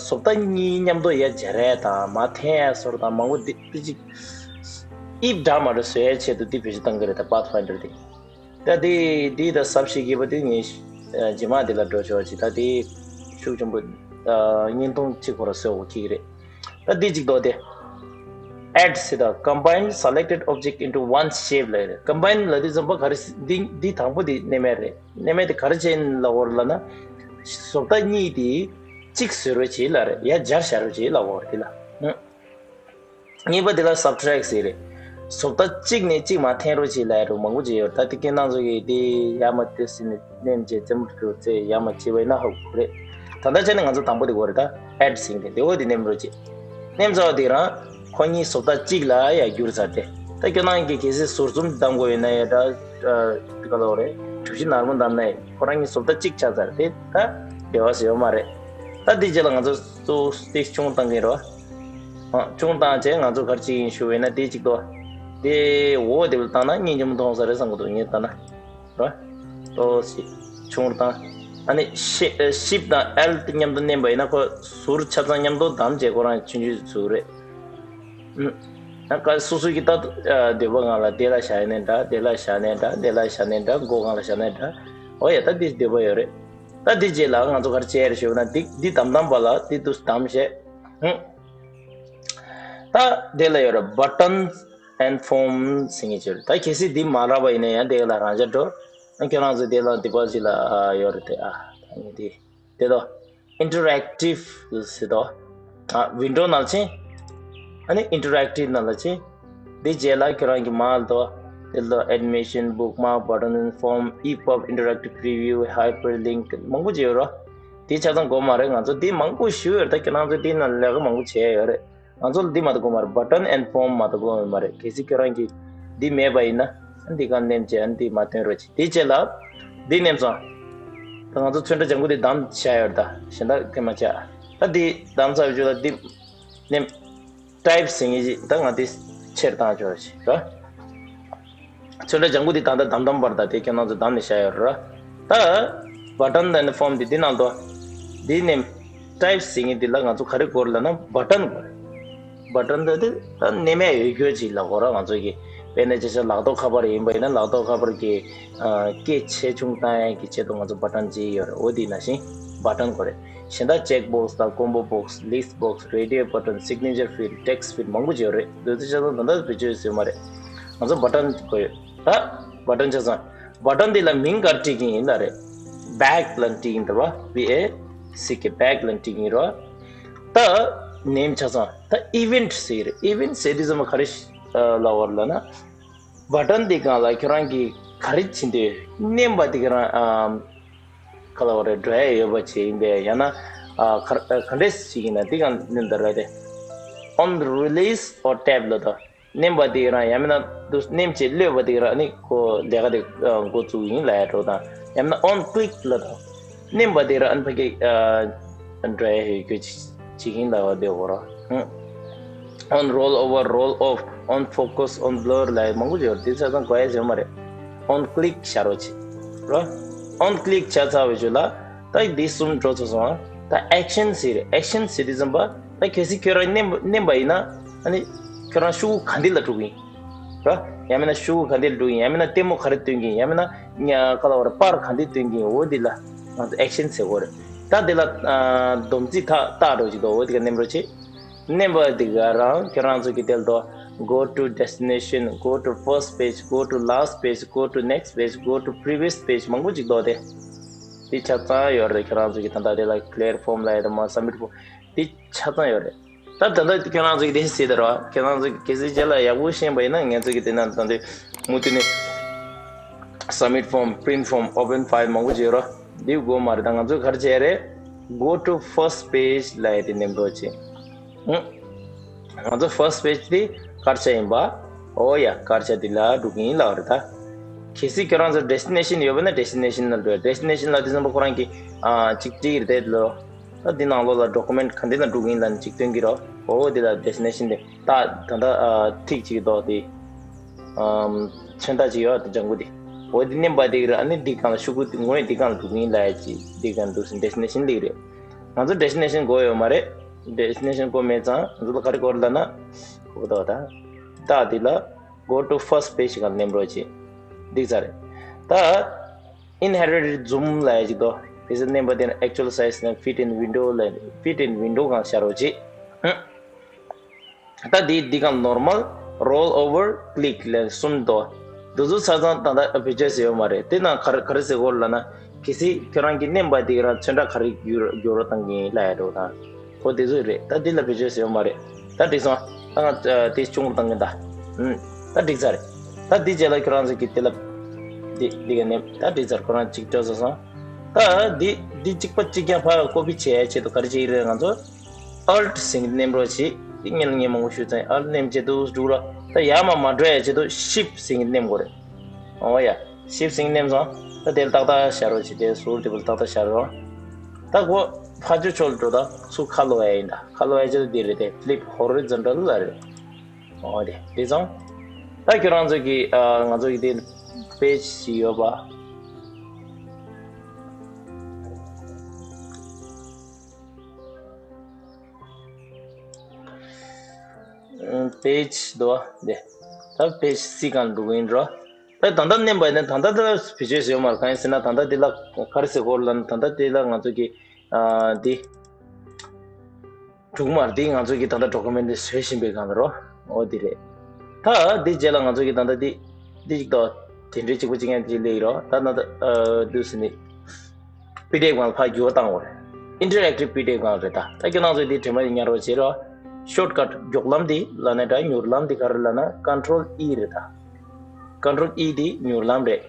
བཟོ་ལྟ་གཉིས་མཉམ་དུ་ཡར་སྦྱར་ཡ་དང་མར་འཐེན་ཡ་སོགས་དང་མང་པོ་འདི་འདི་ཅིག་དབྱིབས་འདྲ་མི་འདྲ་བཟོ་ཡ་ཆེད་དུ་འདི་བེད་སྤྱོད་གཏང་གི་རེད་ད། Pathfinder་དེ། ད་དེ་དེ་ད་ཟབ་ཞིག་གི་བ་དེ་ངས་རྗེས་མ་དེ་ལ་འགྲོ་ཆོག་ཅིག་ད་དེ་ཤུགས་ཆེན་པོ་བརྙན་ཐུང་གཅིག་ཁོ་ར་བཟོ་དགོས་ཀྱི་རེད། ད་དེ་གཅིག་དོ་དེ། Add་ཟེར་ད་Combine selected object into one shape་ལ་རེད། Combine་ལ་དེ་ཙམ་པ་ག་རེ་འདི་འདི་དང་པོ་དེ་ནེམ་ཡ་རེད། ནེམ་ཡ་དེ་ག་རེ་བྱས་ལབ་པ་རེད་ལབ་ན། བཟོ་ལྟ་གཉིས་དེ་གཅིག་བཟོ་རོགས་བྱེད་ལབ་རེད། ཡར་སྦྱར་བཞག་རོགས་བྱེད་ལབ་པ་རེད་དེ་ལ། གཉིས་པ་དེ་ལ་Subtract་ཟེར་རེད། བཟོ་ལྟ་གཅིག་ནས་གཅིག་མར་འཐེན་རོགས་བྱེད་ལབ་རོགས་མང་པོ་བྱས་ཡོད། ད་དེ་ཁྱེད་རང་ཚོ་གིས་དེ་ཡར་མར་དེ་ཟེར་ནས་ནེམ་བྱས་རྩེ་མོ་དེ་རྩེ་ཡར་མར་བྱས་པ་ཡིན་ན་ཧ་གོ་རེད། ད་ལྟ་ཆ་ནས་ང་ཚོ་དང་པོ་དེ་དགོས་རེད་ད། Add་ཟེར་དེ་དེ་འོ་དེ་ནེམ་རོགས་བྱེད། ནེམ་ཚར་བ་དེ་རང་ཁོ་གཉིས་བཟོ་ལྟ་གཅིག་ལ་ཡར་བསྒྱུར་ཚར་ཏེ། ད་ཁྱོད་རང་གིས་གལ་སྲིད་ཟུར་གསུམ་བདམས་དགོས་ཡོད་ན་ཡ་ད་དེ་ག་ལོ་རེད། གྲུ་བཞི་ནར་མོ་བདམས་ན་ཡ་ཁོ་རང་གཉིས་བཟོ་ལྟ་གཅིག་ཆགས་ཚར་ཏེ་ད་འབྲེལ་བ་ཟེར་ཡོད་མ་རེད། ད་དེ་རྗེས་ལ་ང་ཚོ་གཙོ་བོ་དེ་ཆུང་བཏང་གིན་རོགས། ཨ། ཆུང་བཏང་བྱས་ང་ཚོ་ག་རེ་བྱེད་ཀྱི་ཡིན་ཞུ་བས་ན་དེ་གཅིག་ཏོ། དེ་འོ་དེ་བལ་བཏང་ན་སྙིང་རྗེ་མོ་མཐོང་ས་རེད་བསམ་གི་འདུག་ངས་བལྟས་ན། རོ། ཏོ་སི། ཆུང་བཏང་། ཨ་ནི་ཤི་ཨ། Shift་དང་Alt་དེ་མཉམ་དུ་མནན་པ་ཡིན་ན་ཁོ་ཟུར་ཆ་ཚང་མཉམ་དུ་བསྡམས་བྱས་ཁོ་རང་ཆུང་ཆུང་ཟུར་རེད། ཨུམ། ཨ་ཀ་སོ་སོ་གི་ད་ཨ་འདོད་པ་སྒང་ལ་དེ་ལ་བཞག་ནའི་འདྲ། དེ་ལ་བཞག་ནའི་འདྲ། དེ་ལ་བཞག་ནའི་འདྲ། མགོ་སྒང་ལ་བཞག་ནའི་འདྲ། འོ་ཡ་ད་དེ་འདོད་པ་ཡོད་རེད། ད་དེ་རྗེས་ལ་ང་ཚོ་ག་རེ་བྱས་རེད་ཞུ་ན་འདི་འདི་བསྡམས་བསྡམས་པ་ལ་འདི་འདུག་བསྡམས་བྱས། ཧུམ། ད་དེ་ལ་ཡོད་རེད། Buttons and Forms་ཟེར་མཁན་ཅིག་ཡོད་རེད། ད་གལ་སྲིད་འདི་མ་རག་པ་ཡིན་ན་ཡང་དེ་ལ་རང་འཇགས་འགྲོ། ཨ་ཁྱོད་རང་ཚོ་དེ་ལ་འདི་པར་ཅིག་ལ་ཨ་ཡོད་རེད་དེ། ཨ་ད་ངས་དེ་དེ་དོ། Interactive་ཟེར་དོ། ཨ་Window་ནང་ཕྱིན། ཨ་ནི་Interactive་ནང་ལ་ཕྱིན། དེ་རྗེས་ལ་ཁྱོད་རང་གི་མར་དོ། དེ་ལ་Animation Bookmark Button and Form EPUB Interactive Preview Hyperlink་མང་པོ་ཅིག་ཡོད་རོ། དེ་ཆ་ཚང་དགོས་མ་རེད། ང་ཚོ་དེ་མང་པོ་ཞུ་ཡོད་རེད། ད་ཁྱོད་རང་ཚོ་དེ་ནང་ལས་ཀ་མང་པོ་བྱས་ཡོད་རེད། ང་ཚོ་ལ་འདི་མ་གཏོགས་དགོས་མ་རེད། Button and Form་མ་གཏོགས་དགོས་མ་རེད། གལ་སྲིད་ཁྱོད་རང་གིས་འདི་མེད་པ་ཡིན་ན་འདི་གང་ནེམ་བྱས་འདི་མ་སྟོན་རོགས་གྱིས། དེ་རྗེས་ལ་འདི་ནེམ་སོང་། ད་ང་ཚོ་ཚོན་ཁྲ་ལྗང་གུ་འདི་བསྡམས་བཞག་ཡོད་རེད། ད་གཞན་དག་དེ་མ་བྱས། ད་འདི་བསྡམས་ཚར་བའི་རྗེས་ལ་འདི་ནེམ་Type་ཟེར་མཁན་ཅིག་ད་ང་འདི་ཕྱིར་བཏང་ཆོག་ཅིག་ར། ཚོན་ཁྲ་ལྗང་གུ་འདི་ད་ལྟ་བསྡམས་བསྡམས་པར་ད་དེ་ཁྱོད་རང་ཚོ་བསྡམས་ནས་བཞག་ཡོད་ར། ད་Button and Form་འདི་འདི་ནང་དུ་འདི་ནེམ་Type་ཟེར་མཁན་འདི་ལ་ང་ཚོ་ག་རེ་དགོས་རེད་ལབ་ན་Button་དགོས་རེད། བ་ཊན་དེ་དེ་ད་མནན་ཡས་ཡོད་རྒྱུ་ཅིག་ལབ་དགོས་ར། ང་ཚོ་གི་དཔེར་ན་ཅིག་ལག་ཐོགས་ཁ་པར་ཡིན་པ་ཡིན་ན་ལག་ཐོགས་ཁ་པར་གྱི་ཨ་སྐད་ཆེ་ཆུང་བཏང་ཡས་ཀྱི་ཆེད་དུ་ང་ཚོ་བ་ཊན་ཅིག་ཡོད་རེད། འོ་དེ་ནང་བཞིན་བ་ཊན་དགོས་རེད། གཞན་དག་ཅེག་བོག་སི་དང་ཀོམ་བོ་བོག་སི། ལིསི་བོག་སི། རེ་ཌི་ཡོ་བ་ཊན། སིག་ནེ་ཅར་ཕིལ་ཌི། ཊེག་སི་ཕིལ་ཌི། མང་པོ་ཅིག་ཡོད་རེད། འདི་ཚོ་ཆ་ཚང་ད་ལྟ་བེད་སྤྱོད་བཟོས་མ་རེད། ང་ཚོ་བ་ཊན་དགོས་ཡོད། ད་བ་ཊན་ཆ་ཚང་བ་ཊན་འདི་ལ་མིང་ག་རེ་བྲིས་ཀྱི་ཡིན་ལབ་རེད། བེག་ལབ་བྲིས་ཀྱི་ཡིན་ད་ར། བྷི་ཨེ་སི་ཀེ་བེག་ལབ་བྲིས་ཀྱི་ཡིན་ར། ད་ནེམ་ཆ་ཚང་ད་ཨི་ཝེན་ཊི་ཟེར་གྱི་རེད། ཨི་ཝེན་ཊི་ཟེར་དུས་ཙམ་པ་ག་རེ་ལབ་པ་རེད་ལབ་ན། བ་ཊན་འདི་སྒང་ལ་ཁྱོད་རང་གིས་ག་རེ་བྱེད་འདོད། མནན་པ་འདི་ཁྱོད་རང་ཨམ་ག་ལབ་པ་རེད། འགྲོ་ཡས་ཡོད་པ་བྱས་ཡིན་པས། ཡང་ན་ཨ་ག་ག་འདྲས་ཞིག་ཡིན་ན་འདི་སྒང་མནན་ད་ར་དེ། On release or tab ལབ་དང་། མནན་པ་འདི་རང་ཡང་མིན་ན་འདུག་མནན་བྱས་གློད་པ་འདི་རང་ནི་ཁོ་ལས་ཀ་དེ་འགོ་བཙུགས་ཡིན་ལབ་ཡ་འགྲོ་དང་། ཡང་མིན་ན་on click ལབ་དང་། མནན་པ་འདི་རང་ཨ་ནི་ཕ་གི་འགྲོ་ཡ་ཡོད་རྒྱུ་ཅིག་ཡིན་ལབ་པ་འདི་འོ་ར། On roll over, roll off, on focus, on blur ལབ་ཡ་མང་པོ་ཡོད་རེད། དེ་ཆ་ཚང་དགོས་ཡ་ཡོད་མ་རེད། On click བྱ་རོགས་བྱེད་ར། On click བྱ་ཚར་བའི་རྗེས་ལ་ད་འདི་གསུམ་འགྲོ་ཚར་སོང་ཨ། ད་action ཟེར་རེད། action ཟེར་དུས་ཙམ་པ་ད་གལ་སྲིད་ཁྱོད་རང་མནན་པ་མནན་པ་ཡིན་ན་ཨ་ནི་ཁྱོད་རང་ཤོག་གུ་ག་འདི་ལ་འགྲོ་གི་ཡིན། ར། ཡང་མིན་ན་ཤོག་གུ་ག་འདི་ལ་འགྲོ་གི་ཡིན། ཡང་མིན་ན་ལྟད་མོ་ག་རེ་སྟོན་གི་ཡིན། ཡང་མིན་ན་ཉ་ག་ལབ་པ་རེད། པར་ག་འདི་སྟོན་གི་ཡིན། འོ་འདི་ལ་ང་ཚོ་action ཟེར་དགོས་རེད། ད་འདི་ལ་ཨ་སྡོམ་རྩིས་ཐག་བཏགས་འགྲོ་ཅིག་འདུག་འོ་འདི་ག་མནན་རོགས་བྱེད། མནན་པ་འདི་ག་རང་ཁྱེད་རང་ཚོ་གི་དེ་ལ་འདུག go to destination, go to first page, go to last page, go to next page, go to previous page མང་པོ་ཅིག་འདུག་སྟེ། འདི་ཆ་ཚང་ཡོད་རེད། ཁྱེད་རང་ཚོ་གི་ད་ལྟ་དེ་ལ་clear form ལབ་ཡ་དང་མ་submit form འདི་ཆ་ཚང་ཡོད་རེད། ད་ད་ལྟ་ཁྱེད་རང་ཚོ་གི་དེ་ཟེར་ད་ར། ཁྱེད་རང་ཚོ་གི་གལ་སྲིད་རྗེས་ལ་ཡག་པོ་ཤེས་པ་ཡིན་ན་ང་ཚོ་གི་དེ་ན་ད་དུང་མུ་མཐུད་ནས་submit form, print form, open file མང་པོ་ཅིག་ཡོད་ར། འདི་དགོས་མ་རེད། ད་ང་ཚོས་ག་རེ་བྱས་རེད། Go to first page ལབ་ཡ་དེ་མནན་རོགས་བྱེད། ཧུམ། ང་ཚོ་first page དེ་དཀར་ཆག་ཡིན་པ། ཨོ་ཡ། དཀར་ཆག་དེ་ལ་འགྲོ་གི་ཡིན་ལབ་རེད་ད། གལ་སྲིད་ཁྱེད་རང་ཚོ་destination ཡོད་པ་ན་destination ལ་འགྲོ། destination ལ་དེ་ཙམ་པ་ཁོ་རང་གི་ཨ་གཅིག་བྲིས་རེད་དེ་ལོ། ད་འདི་ནང་ལོགས་ལ་document ག་འདི་ལ་འགྲོ་གི་ཡིན་ལབ་ནས་གཅིག་སྟོན་གྱི་རོ། ཨོ་དེ་ལ་destination དེ་ད་ད་ད་ཨ་ཐིག་ཅིག་འདུག་དེ། ཨམ། མཚོན་རྟགས་ཅིག་ཡོད་དེ་ལྗང་གུ་དེ། འོ་དེ་མནན་པ་དེ་ར། ཨ་ནི་འདི་སྒང་ལ་ཤོག་གུ་དེ་ངོས་འདི་སྒང་ལ་འགྲོ་གི་ཡིན་ལབ་ཡ་ཅིག་འདི་སྒང་འདུག་ཟིན་destination སླེབས་རེད། ང་ཚོ་destination དགོས་ཡོད་མ་རེད། destination དགོས་མེད་ཙང་ང་ཚོ་ལ་ག་རེ་དགོས་རེད་ལབ་ན། ཁོ་ད་ད་ད་འདི་ལ་go to first page སྒང་མནན་རོགས་བྱེད། འགྲིག་ཚར་རེད། ད་inherited zoom ལབ་ཡ་ཅིག་འདུག་དེ་ཚོ་མནན་པ་དེ་ན་actual size ན་fit in window ལབ། fit in window སྒང་བཞག་རོགས་བྱེད། ཧུམ། ད་འདི་འདི་སྒང་normal, roll over, click ལབ་གསུམ་འདུག་འདི་ཚོ་ཆ་ཚང་ད་ལྟ་བེད་སྤྱོད་བྱས་ཡོད་མ་རེད། དེ་ནང་ག་རེ་ག་རེ་ཟེར་དགོས་ལབ་ན། གལ་སྲིད་ཁྱོད་རང་གིས་མནན་པ་དེ་རང་ཚོན་ཁྲ་ག་རེ་འགྱུར་འགྱུར་བ་བཏང་གི་ཡིན་ལབ་ཡ་འགྲོ་དང་། ཁོ་དེ་ཚོ་རེད། ད་འདི་ལ་བེད་སྤྱོད་བྱས་ཡོད་མ་རེད། ད་འགྲིག་སོང་། ད་ང་དེ་ཆུང་རུ་བཏང་གི་ད། ཨུམ། ད་འགྲིག་ཚར་རེད། ད་འདི་རྗེས་ལ་ཁྱོད་རང་ཚོ་གིས་དེ་ལ་འདི་འདི་ག་ནས་ད་འགྲིག་ཚར། ཁོ་རང་གཅིག་སྤྲོད་སོང་སོང་། ད་འདི་འདི་གཅིག་པ་གཅིག་རྐྱང་ཕར་copy བྱེད་ཡ་ཆེད་དུ་ག་རེ་བྱེད་ཀྱི་རེད། ང་ཚོ་Alt ཟེར་མཁན་མནན་རོགས་བྱེད། འདི་སྔོན་ལ་ངས་མང་པོ་ཞུས་ཚར། Alt མནན་བྱས་འདུག་འགྲུག་ར། ད་ཡར་མར་མ་འགྲོ་ཡ་ཆེད་དུ་Shift ཟེར་མཁན་མནན་དགོས་རེད། ཨོ་ཡ། Shift ཟེར་མཁན་མནན་སོང་། ད་དེ་ལ་ཏག་ཏག་བཞག་རོགས་བྱེད། དེ་ཟུར་དེ་བུ་ལ་ཏག་ཏག་བཞག་རོགས། ད་ཁོ་ཕར་ཕྱོགས་ཕྱོགས་ལ་འགྲོ། ད་ཚུར་ཁ་ལོག་ཡ་ཡིན། ད་ཁ་ལོག་ཡ་ཆེད་དུ་འདི་རེད་དེ། Flip horizontal ལབ་རེད། ཨོ་དེ་དེ་སོང་། ད་ཁྱོད་རང་ཚོ་གི་ཨ་ང་ཚོ་གི་དེ་page ཞིག་ཡོད་པ། page འདུག་པ། འདི་ད་page C སྒང་འགྲོ་གི་ཡིན་འགྲོ། ད་ད་ལྟ་མནན་པ་ཡིན་ན་ད་ལྟ་ད་བེད་སྤྱོད་བྱེད་ཡོད་མ་རེད། གང་ཡིན་ཟེར་ན་ད་ལྟ་འདི་ལ་ག་རེ་ཟེར་དགོས་ལབ་ན། ད་ལྟ་འདི་ལ་ང་ཚོ་གི་ཨ་འདི་འགྲུབ་མ་རེད། འདི་ང་ཚོ་གི་ད་ལྟ་document འདི་བཟོ་བཞིན་པའི་སྒང་ལ་རོ། འོ་འདི་རེད། ད་འདི་རྗེས་ལ་ང་ཚོ་གི་ད་ལྟ་འདི་འདི་ཅིག་ཏོ་དེ་འདྲའི་གཅིག་པ་གཅིག་རྐྱང་ཅིག་སླེབས་ཡོད་རོ། ད་ད་ལྟ་ཨ་འདུག་ཟེར་ནི། PDF སྒང་ལ་ཕར་འགྱུར་བ་བཏང་དགོས་རེད། Interactive PDF སྒང་རེད་ད། ད་ཁྱེད་རང་ཚོས་འདི་དྲན་པ་ཉར་རོགས་བྱེད་རོགས། Shortcut མགྱོགས་ལམ་འདི་ལབ་ན་འདྲ། མྱུར་ལམ་འདི་ག་རེ་ལབ་ན་Control E རེད་ད། Control E འདི་མྱུར་ལམ་རེད།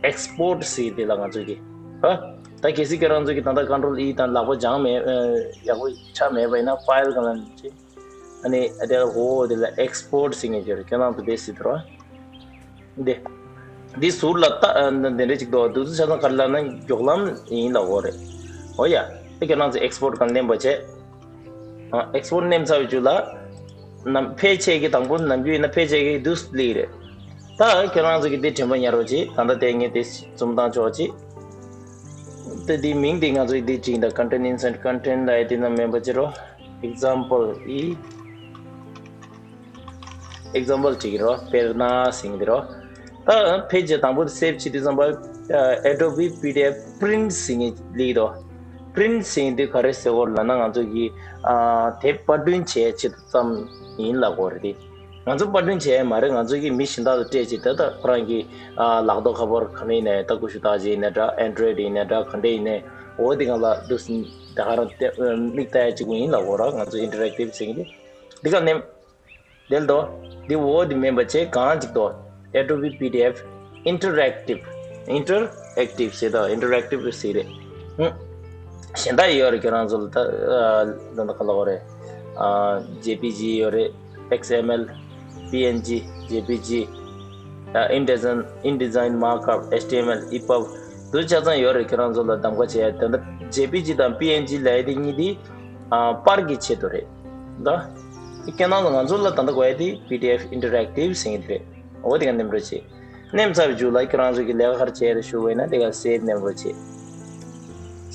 Export ཟེར་འདི་ལ་ང་ཚོས་ཀྱི། ཧ། ད་གལ་སྲིད་ཁྱེད་རང་ཚོས་ཀྱི་ད་ལྟ་Control E དང་ལག་པ་སྦྱངས་མེད། ཨ་ཡག་པོ་ཆགས་མེད་པ་ཡིན་ན་File སྒང་ལ་ཅིག་ཨ་ནི་ཨ་དེ་ལ་འོ་དེ་ལ་export ཟེར་མཁན་ཅིག་ཡོད་རེད། ཁྱེད་རང་ཚོ་དེ་གཟིགས་དང་། འདི་འདི་ཟུར་ལ་ལྟ་ཨ་འདི་འདྲ་ཅིག་འདུག་འདུག་ཚུལ་ཆ་ཚང་ག་རེ་ལབ་ན་མགྱོགས་ལམ་ཡིན་ལབ་དགོས་རེད། འོ་ཡ། ཨ་ཁྱེད་རང་ཚོ་export སྒང་མནན་པ་བྱས། ཨ་export མནན་ཚར་བའི་རྗེས་ལ་ནམ་ཕལ་ཆེར་གྱི་དང་པོ་ནམ་རྒྱུན་ཡིན་ན་ཕལ་ཆེར་གྱི་འདུག་སླེབས་རེད། ད་ཁྱེད་རང་ཚོ་གི་འདི་དྲན་པ་ཉར་རོགས་གྱིས། ད་ལྟ་དེ་ངས་དེ་འཛུམ་མདངས་ཆོག་ཅིག་ད་འདི་མིང་འདི་ང་ཚོ་འདི་བྲིས་ད། Content insert content ལབ་ཡ་དེ་ནང་མེད་པ་བྱེད་རོགས། Example E example་ཅིག་ཡིན་རོ། དཔེར་ན་ཟེར་གྱི་འདི་རོ། ད་ཕེ་ཇི་དང་པོ་སེབ་བྱེད་དུས་ཙམ་པ་Adobe PDF Print་ཟེར་གྱི་ལིག་དོ། Print་ཟེར་གྱི་འདི་ག་རེ་ཟེར་གོ་ལབ་ན་ང་ཚོ་གི་དེབ་པར་སྐྲུན་བྱེད་ཆེད་དུ་ཙམ་ཡིན་ལབ་དགོས་རེད། དེ་ང་ཚོ་པར་སྐྲུན་བྱས་མ་རེད། ང་ཚོ་གི་མི་གཞན་དག་ལ་སྤྲད་ཅིག་ད་ལྟ་ཁོ་རང་གི་ལག་ཐོག་ཁ་པར་ག་ནས་ཡིན་ནའི་ད་ཀུ་ཤུ་རྟགས་ཅན་ཡིན་ནའི་འདྲ། Android་ཡིན་ནའི་འདྲ། ག་འདྲ་ཡིན་ནའི་འོ་དེ་གང་ལ་འདུག་ཟིན་ད་ག་རང་དེ་མིག་ལྟ་ཡ་གཅིག་པུ་ཡིན་ལབ་དགོས་ར། ང་ཚོ་interactive་ཟེར་གྱི་འདི་འདི་ག་ནེམ། དེ་ལ་དོ། དེ་འོ་དེ་མིན་པ་བྱས་གང་ཅིག་དོ། Adobe PDF Interactive Interactive་ཟེར་དོ། Interactive་ཟེར་རེད། ཧུམ། གཞན་དག་ཡོད་རེད། ཁྱོད་རང་ཚོ་ལ་ད་ཨ་ད་ད་ག་ལ་འོ་རེད། ཨ་JPG་ཡོད་རེད། XML PNG JPG ཨ་InDesign InDesign Markup HTML EPUB་འདུ་ཆ་ཚང་ཡོད་རེད། ཁྱོད་རང་ཚོ་ལ་གདམ་ག་བྱས་ད་ད་JPG་དང་PNG་ལབ་ཡ་དེ་གཉིས་དེ་ཨ་པར་གྱི་ཆེད་དུ་རེད། ད་ཁྱེད་རང་ཚོ་ང་ཚོ་ལ་ད་ད་དགོས་ཡ་དེ་PDF Interactive་ཟེར་གྱི་དེ་རེད། འོ་དེ་ག་ནེམ་རོ་བྱེད། ནེམ་ཚར་བའི་མཇུག་ལ་ཁྱོད་རང་ཚོ་གི་ལས་ཀ་ག་རེ་བྱས་རེད་ཞུ་བས་ན་དེ་ག་སེབ་ནེམ་རོ་བྱེད།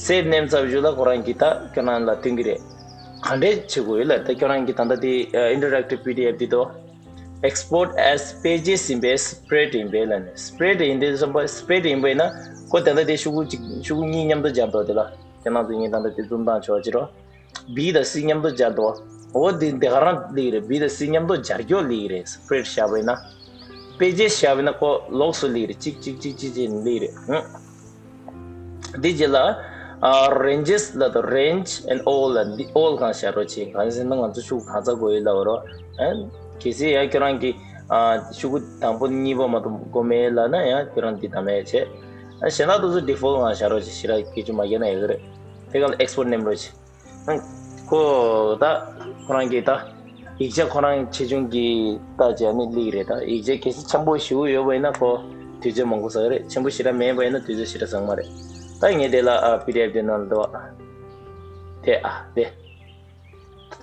སེབ་ནེམ་ཚར་བའི་མཇུག་ལ་ཁོ་རང་གི་ད་ཁྱོད་རང་ལ་སྟོན་གྱི་རེད། ག་འདྲས་བྱེད་དགོས་ཡོད་ལ་ད་ཁྱོད་རང་གི་ད་ལྟ་དེ་Interactive PDF་དེ་དོ། Export as pages་ཡིན་པས་spread་ཡིན་པས་ལ་ནི་spread་ཡིན་དེ་བསམ་པ་spread་ཡིན་པས་ན་ཁོ་ད་ལྟ་དེ་ཤོག་གུ་གཅིག་ཤོག་གུ་གཉིས་མཉམ་དུ་སྦྱར་འདུག་དེ་ལ་ཁྱོད་རང་ཚོ་ངས་ད་ལྟ་དེ་ཛུམ་བཏང་ཆོག་ཅི་རོ། B་དང་C་མཉམ་དུ་སྦྱར་འདུག་འོ་དེ་འདི་ག་རང་ལིག་རེད། B་དང་C་མཉམ་དུ་སྦྱར་རྒྱོ་ལིག་རེད། spread་བཞག་པས་ན། pages་བཞག་པས་ན་ཁོ་ལོགས་སུ་ལིག་རེད། གཅིག་གཅིག་གཅིག་གཅིག་ཅེས་ལིག་རེད། ཧུམ། འདི་རྗེས་ལ་ཨ་ranges་ལ་དང་range and all་ལ་འདི་all་གང་བཞག་རོགས་བྱེད། གང་ཟེར་ན་ང་ཚོ་ཤོག་གུ་གང་ཚ་དགོས་ཡོད་ལབ་རོགས། ཨ་གལ་སྲིད་ཡང་ཁྱོད་རང་གི་ཨ་ཤོག་གུ་དང་པོ་གཉིས་པ་མ་གཏོགས་དགོས་མེད་ལབ་ན་ཡང་ཁྱོད་རང་འདི་དང་མེད་བྱེད། ཨ་གཞན་དག་དུ་ཚོ་default་གང་བཞག་རོགས་བྱེད། ཞེ་དྲག་སྐད་ཆ་མ་རྒྱག་ན་ཡག་གི་རེད། དེ་ག་ལ་export་ནེམ་རོགས་བྱེད། ཁོ་ད་ཁོ་རང་གི་ད་ཡིག་ཆ་ཁོ་རང་ཆེ་ཆུང་གི་ད་བྱས་ནི་ལིག་རེད། ད་ཡིག་ཆ་གལ་སྲིད་ཆེན་པོ་ཞེ་པོ་ཡོད་པ་ཡིན་ན་ཁོ་དུས་ཚོད་མང་པོ་ཟ་གི་རེད། ཆེན་པོ་ཞེ་དྲག་མེད་པ་ཡིན་ན་དུས་ཚོད་ཞེ་དྲག་ཟ་གི་མ་རེད། ད་ངས་དེ་ལ་ཨ་PDF་དེ་ནང་ལ་འདུག་ཨ། དེ་ཨ་དེ།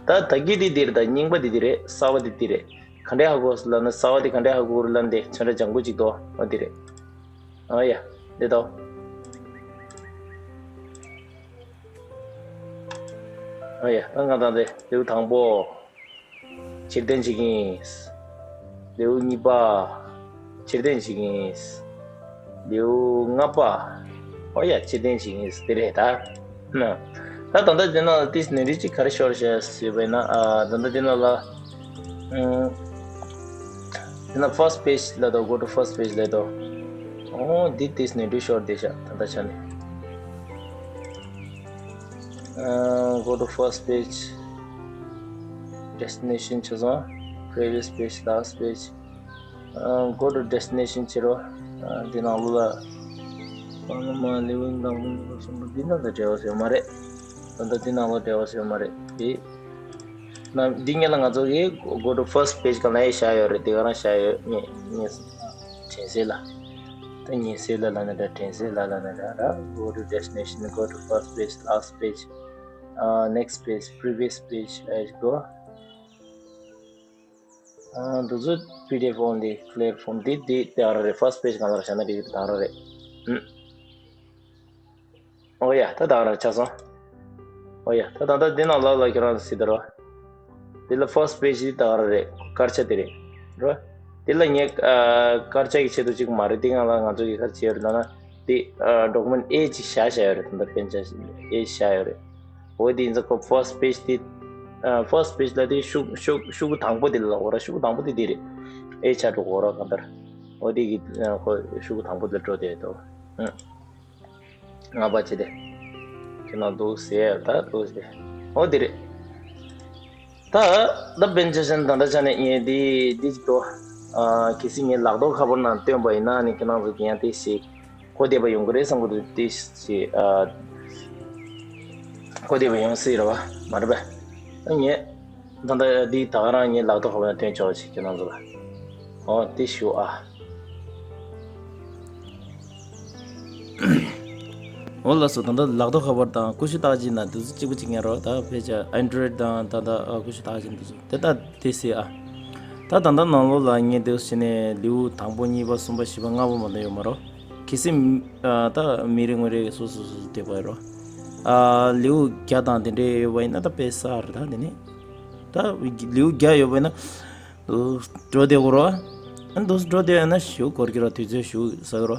ད་ད་གི་དེ་འདི་རེད། ད་རྙིང་པ་དེ་འདི་རེད། གསར་པ་དེ་འདི་རེད། ག་འདྲས་ཧ་གོ་སོང་ལབ་ན་གསར་པ་དེ་ག་འདྲས་ཧ་གོ་རེད་ལབ་ན་དེ་ཆ་འདྲ་ལྗང་ཁུ་ཅིག་འདུག་ཨ། དེ་རེད། ཨ་ཡ་དེ་འདུག་ཨ་ཡ་ད་ང་དང་དེ་ལེའུ་དང་པོ། ཕྱིར་འཐེན་བྱེད་ཀྱི་ཡིན། ལེའུ་གཉིས་པ། ཕྱིར་འཐེན་བྱེད་ཀྱི་ཡིན། ལེའུ་ལྔ་པ། ཨོ་ཡ་ཕྱིར་འཐེན་བྱེད་ཀྱི་ཡིན་དེ་རེད་ད། ན། ད་ད་ལྟ་དེ་ན་ཏིས་ནས་རི་ཅིག་ག་རེ་ཤོར་ཤག་ཟེར་བས་ན་ཨ་ད་ལྟ་དེ་ན་ལ། ཨུམ། དེ་ན་first page་ལ་དོ། Go to first page་ལ་དོ། ཨོ་འདི་ཏིས་ནས་རི་ཤོར་བསྡད་ཤག་ད་ལྟ་ཆ་ནས། ཨ་go to first page། Destination་བྱས་སོང་། Previous page, last page། ཨ་go to destination་བྱེད་རོགས། ཨ་འདི་ནང་ལོགས་ལ། ཨ་མ་living down་གསུམ་པོ་འདི་ནང་ལ་འབྲེལ་བ་ཡོད་མ་རེད། ད་ལྟ་འདི་ནང་ལ་འབྲེལ་བ་ཡོད་མ་རེད་དེ། ན་འདི་ངེད་ལ་ང་ཚོ་གི་go to first page་ག་ལ་ཡི་བཞག་ཡོད་རེད། དེ་ག་རང་བཞག་ཡོད། ངས་ངས་དྲན་གསལ་ལ། ད་ངས་གསལ་ལ་ལ་ནི་འདྲ། དྲན་གསལ་ལ་ལ་ནི་འདྲ་ར། Go to destination, go to first page, last page, uh, next page, previous page, I go. ཨ་འདི་ཚོ་PDF only, clear form། འདི་འདི་དེ་ག་རང་རེད། first page་གང་ལ་བཞག་ན་འགྲིག་གི་རེད། ད་ག་རང་རེད། ཨུམ། ཨོ་ཡ་ད་ད་ག་རང་ཆགས་སོང་། ཨོ་ཡ་ད་ད་ད་འདི་ནང་ལ་ལ་ཁྱོད་རང་སྲིད་ད་རོ། འདི་ལ་first page་འདི་ད་ག་རང་རེད། དཀར་ཆ་དེ་རེད། རོ། འདི་ལ་ངས་ཨ་དཀར་ཆ་གི་ཆེད་དུ་གཅིག་མ་རེད། འདི་སྒང་ལ་ང་ཚོ་གི་ག་རེ་བྱས་ཡོད་རེད་ལབ་ན་འདི་ཨ་document A་གཅིག་བཞག་བཞག་ཡོད་རེད། ད་ལྟ་དཔེར་ན་ཆ་A་བཞག་ཡོད་རེད། འོ་དེ་ཡིན་ཙང་ཁོ་first page་དེ། ཨ་first page་ལ་དེ་ཤོག་ཤོག་ཤོག་གུ་དང་པོ་དེ་ལ་འོ་ར། ཤོག་གུ་དང་པོ་དེ་དེ་རེད། ཨེ་ཆགས་འགྲོ་གོ་ར་གང་ལྟར། འོ་དེ་གི་ཨ་ཁོ་ཤོག་གུ་དང་པོ་དེ་ལ་འགྲོ་དེ་འདུག་ཨ་ལྔ་པ་བྱས་ཏེ། ཁྱེད་རང་འདུག་ཟེར་ད་འདུག་ཟེར། འོ་དེ་རེད། ད་ད་དཔེར་ན་ཆ་བཞག་ན་ད་ལྟ་ཆ་ནས་ངས་འདི་འདི་ཅིག་འདུག་ཨ་གལ་སྲིད་ངས་ལག་ཐོག་ཁ་པར་ནང་བཏོན་པ་ཡིན་ན་ནི་ཁྱེད་རང་ཚོ་གི་ཡང་དེ་ཞིག་གོ་བདེ་བ་ཡོང་གི་རེད་བསམ་གི་འདུག་དེ་ཞིག་ཨ་གོ་བདེ་བ་ཡོང་སྲིད་རེད་བ། མ་རེད་པས། ཨ་ངས་ད་ལྟ་འདི་ད་ག་རང་ངས་ལག་ཐོག་ཁ་པར་ནང་བཏོན་ཆོག་ཅིག་ཁྱེད་རང་ཚོ་ལ། ཨོ་དེ་ཞུ་ཨ། འོ་ལགས་སོ། ད་ལྟ་ལག་ཐོག་ཁ་པར་དང་ཀུ་ཤུ་རྟགས་ཅན་ན་དེ་ཚོ་གཅིག་པ་གཅིག་རྐྱང་རོ། ད་ཕལ་ཆེར་Android་དང་ད་ལྟ་ཨ་ཀུ་ཤུ་རྟགས་ཅན་དེ་ཚོ་དེ་ད་དེ་སྲིད་ཨ། ད་ད་ལྟ་ནང་ལོགས་ལ་ངས་དེ་བྱས་ནས་ལེའུ་དང་པོ་གཉིས་པ་གསུམ་པ་བཞི་པ་ལྔ་པ་མ་གཏོགས་ཡོད་མ་རེད། གལ་སྲིད་ཨ་ད་མི་རེ་ངོ་རེ་སོ་སོ་སོ་སོ་བསྡད་པ་ཡོད་རོ། ཨ་ལེའུ་བརྒྱ་དང་དེ་འདྲས་ཡོད་པ་ཡིན་ན་ད་དཔེ་གསར་རེད། ད་དེ་ནི་ད་ལེའུ་བརྒྱ་ཡོད་པ་ཡིན་ན། འདུག་འགྲོ་བསྡད་དགོས་རོ། ཨ་འདུག་འགྲོ་བསྡད་ཡོད་ན་ཞུ་འགོར་གྱི་རོ། དུས་ཚོད་ཞུ་ཟ་གི་རོ།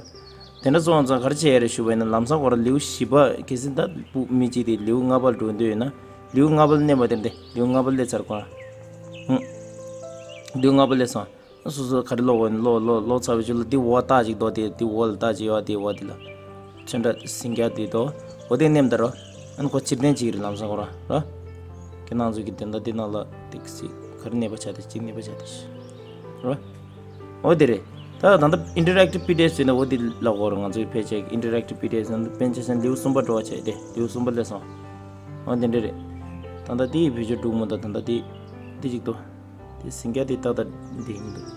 དེ་འདྲ་སོང་ཙང་ག་རེ་བྱས་ཡ་རེད་ཞུ་བ་ཡིན་ན། ལམ་སང་ཁོ་ར་ལེའུ་བཞི་པ་གལ་སྲིད་ད་སྤུ་མི་གཅིག་དེ་ལེའུ་ལྔ་པ་ལ་འགྲོ་འདོད་ཡོད་ན། ལེའུ་ལྔ་པ་ལ་མནན་པ་དེ་འདྲ། ལེའུ་ལྔ་པ་སླེབས་ཚར་གོ། ཧུམ། ལེའུ་ལྔ་པ་སླེབས་སོང་། སོ་སོ་ག་རེ་ཀློག་དགོས་ན་ཀློག་ཀློག་ཀློག་ཚར་བའི་རྗེས་ལ་འདི་འོག་རྟགས་ཅིག་འདུག་སྟེ། འདི་འོག་ལ་རྟགས་ཅིག་ཡོད་དེ། འོག་དེ་ལ་ཚོན་ཁྲ་སིང་རྒྱ་དེ་འདུག་འོ་དེ་མནན་ད་རོ། ཨ་ནི་ཁོ་ཕྱིར་འཐེན་བྱེད་ཀྱི་རེད། ལམ་སང་ཁོ་རང་རོ། ཁྱེད་རང་ཚོ་གི་དེ་འདྲ་འདི་ནང་ལ་ཏིག་ཙི་ག་རེ་གནོད་པ་བྱ་དེ་ཅིག་གནོད་པ་བྱ་དེ་ཅིག་རོ། འོ་དེ་རེད། ད་ད་ལྟ་ཨིན་ཊར་ཨེག་ཊིབ་པི་ཌི་ཨེཕ་ཟེར་ན་འོ་དེ་ལ་གོ་རོ། ང་ཚོའི་ཕལ་ཆེར་ཨིན་ཊར་ཨེག་ཊིབ་པི་ཌི་ཨེཕ་ཟེར་ན་དཔེར་ན་ཆ་བཞག་ན་ལེའུ་གསུམ་པ་འགྲོ་བ་བྱས་ཏེ། ལེའུ་གསུམ་པ་སླེབས་སོང་། འོ་དེ་འདྲ་རེད། ད་ལྟ་དེའི་བེད་སྤྱོད་འགྲོ་མི་འདུག་ད་ལྟ་དེ་དེ་ཅིག་འདུག་དེ་སིང་རྒྱ་དེ་ཏག་ཏག་འགྲིག་མི་འདུག་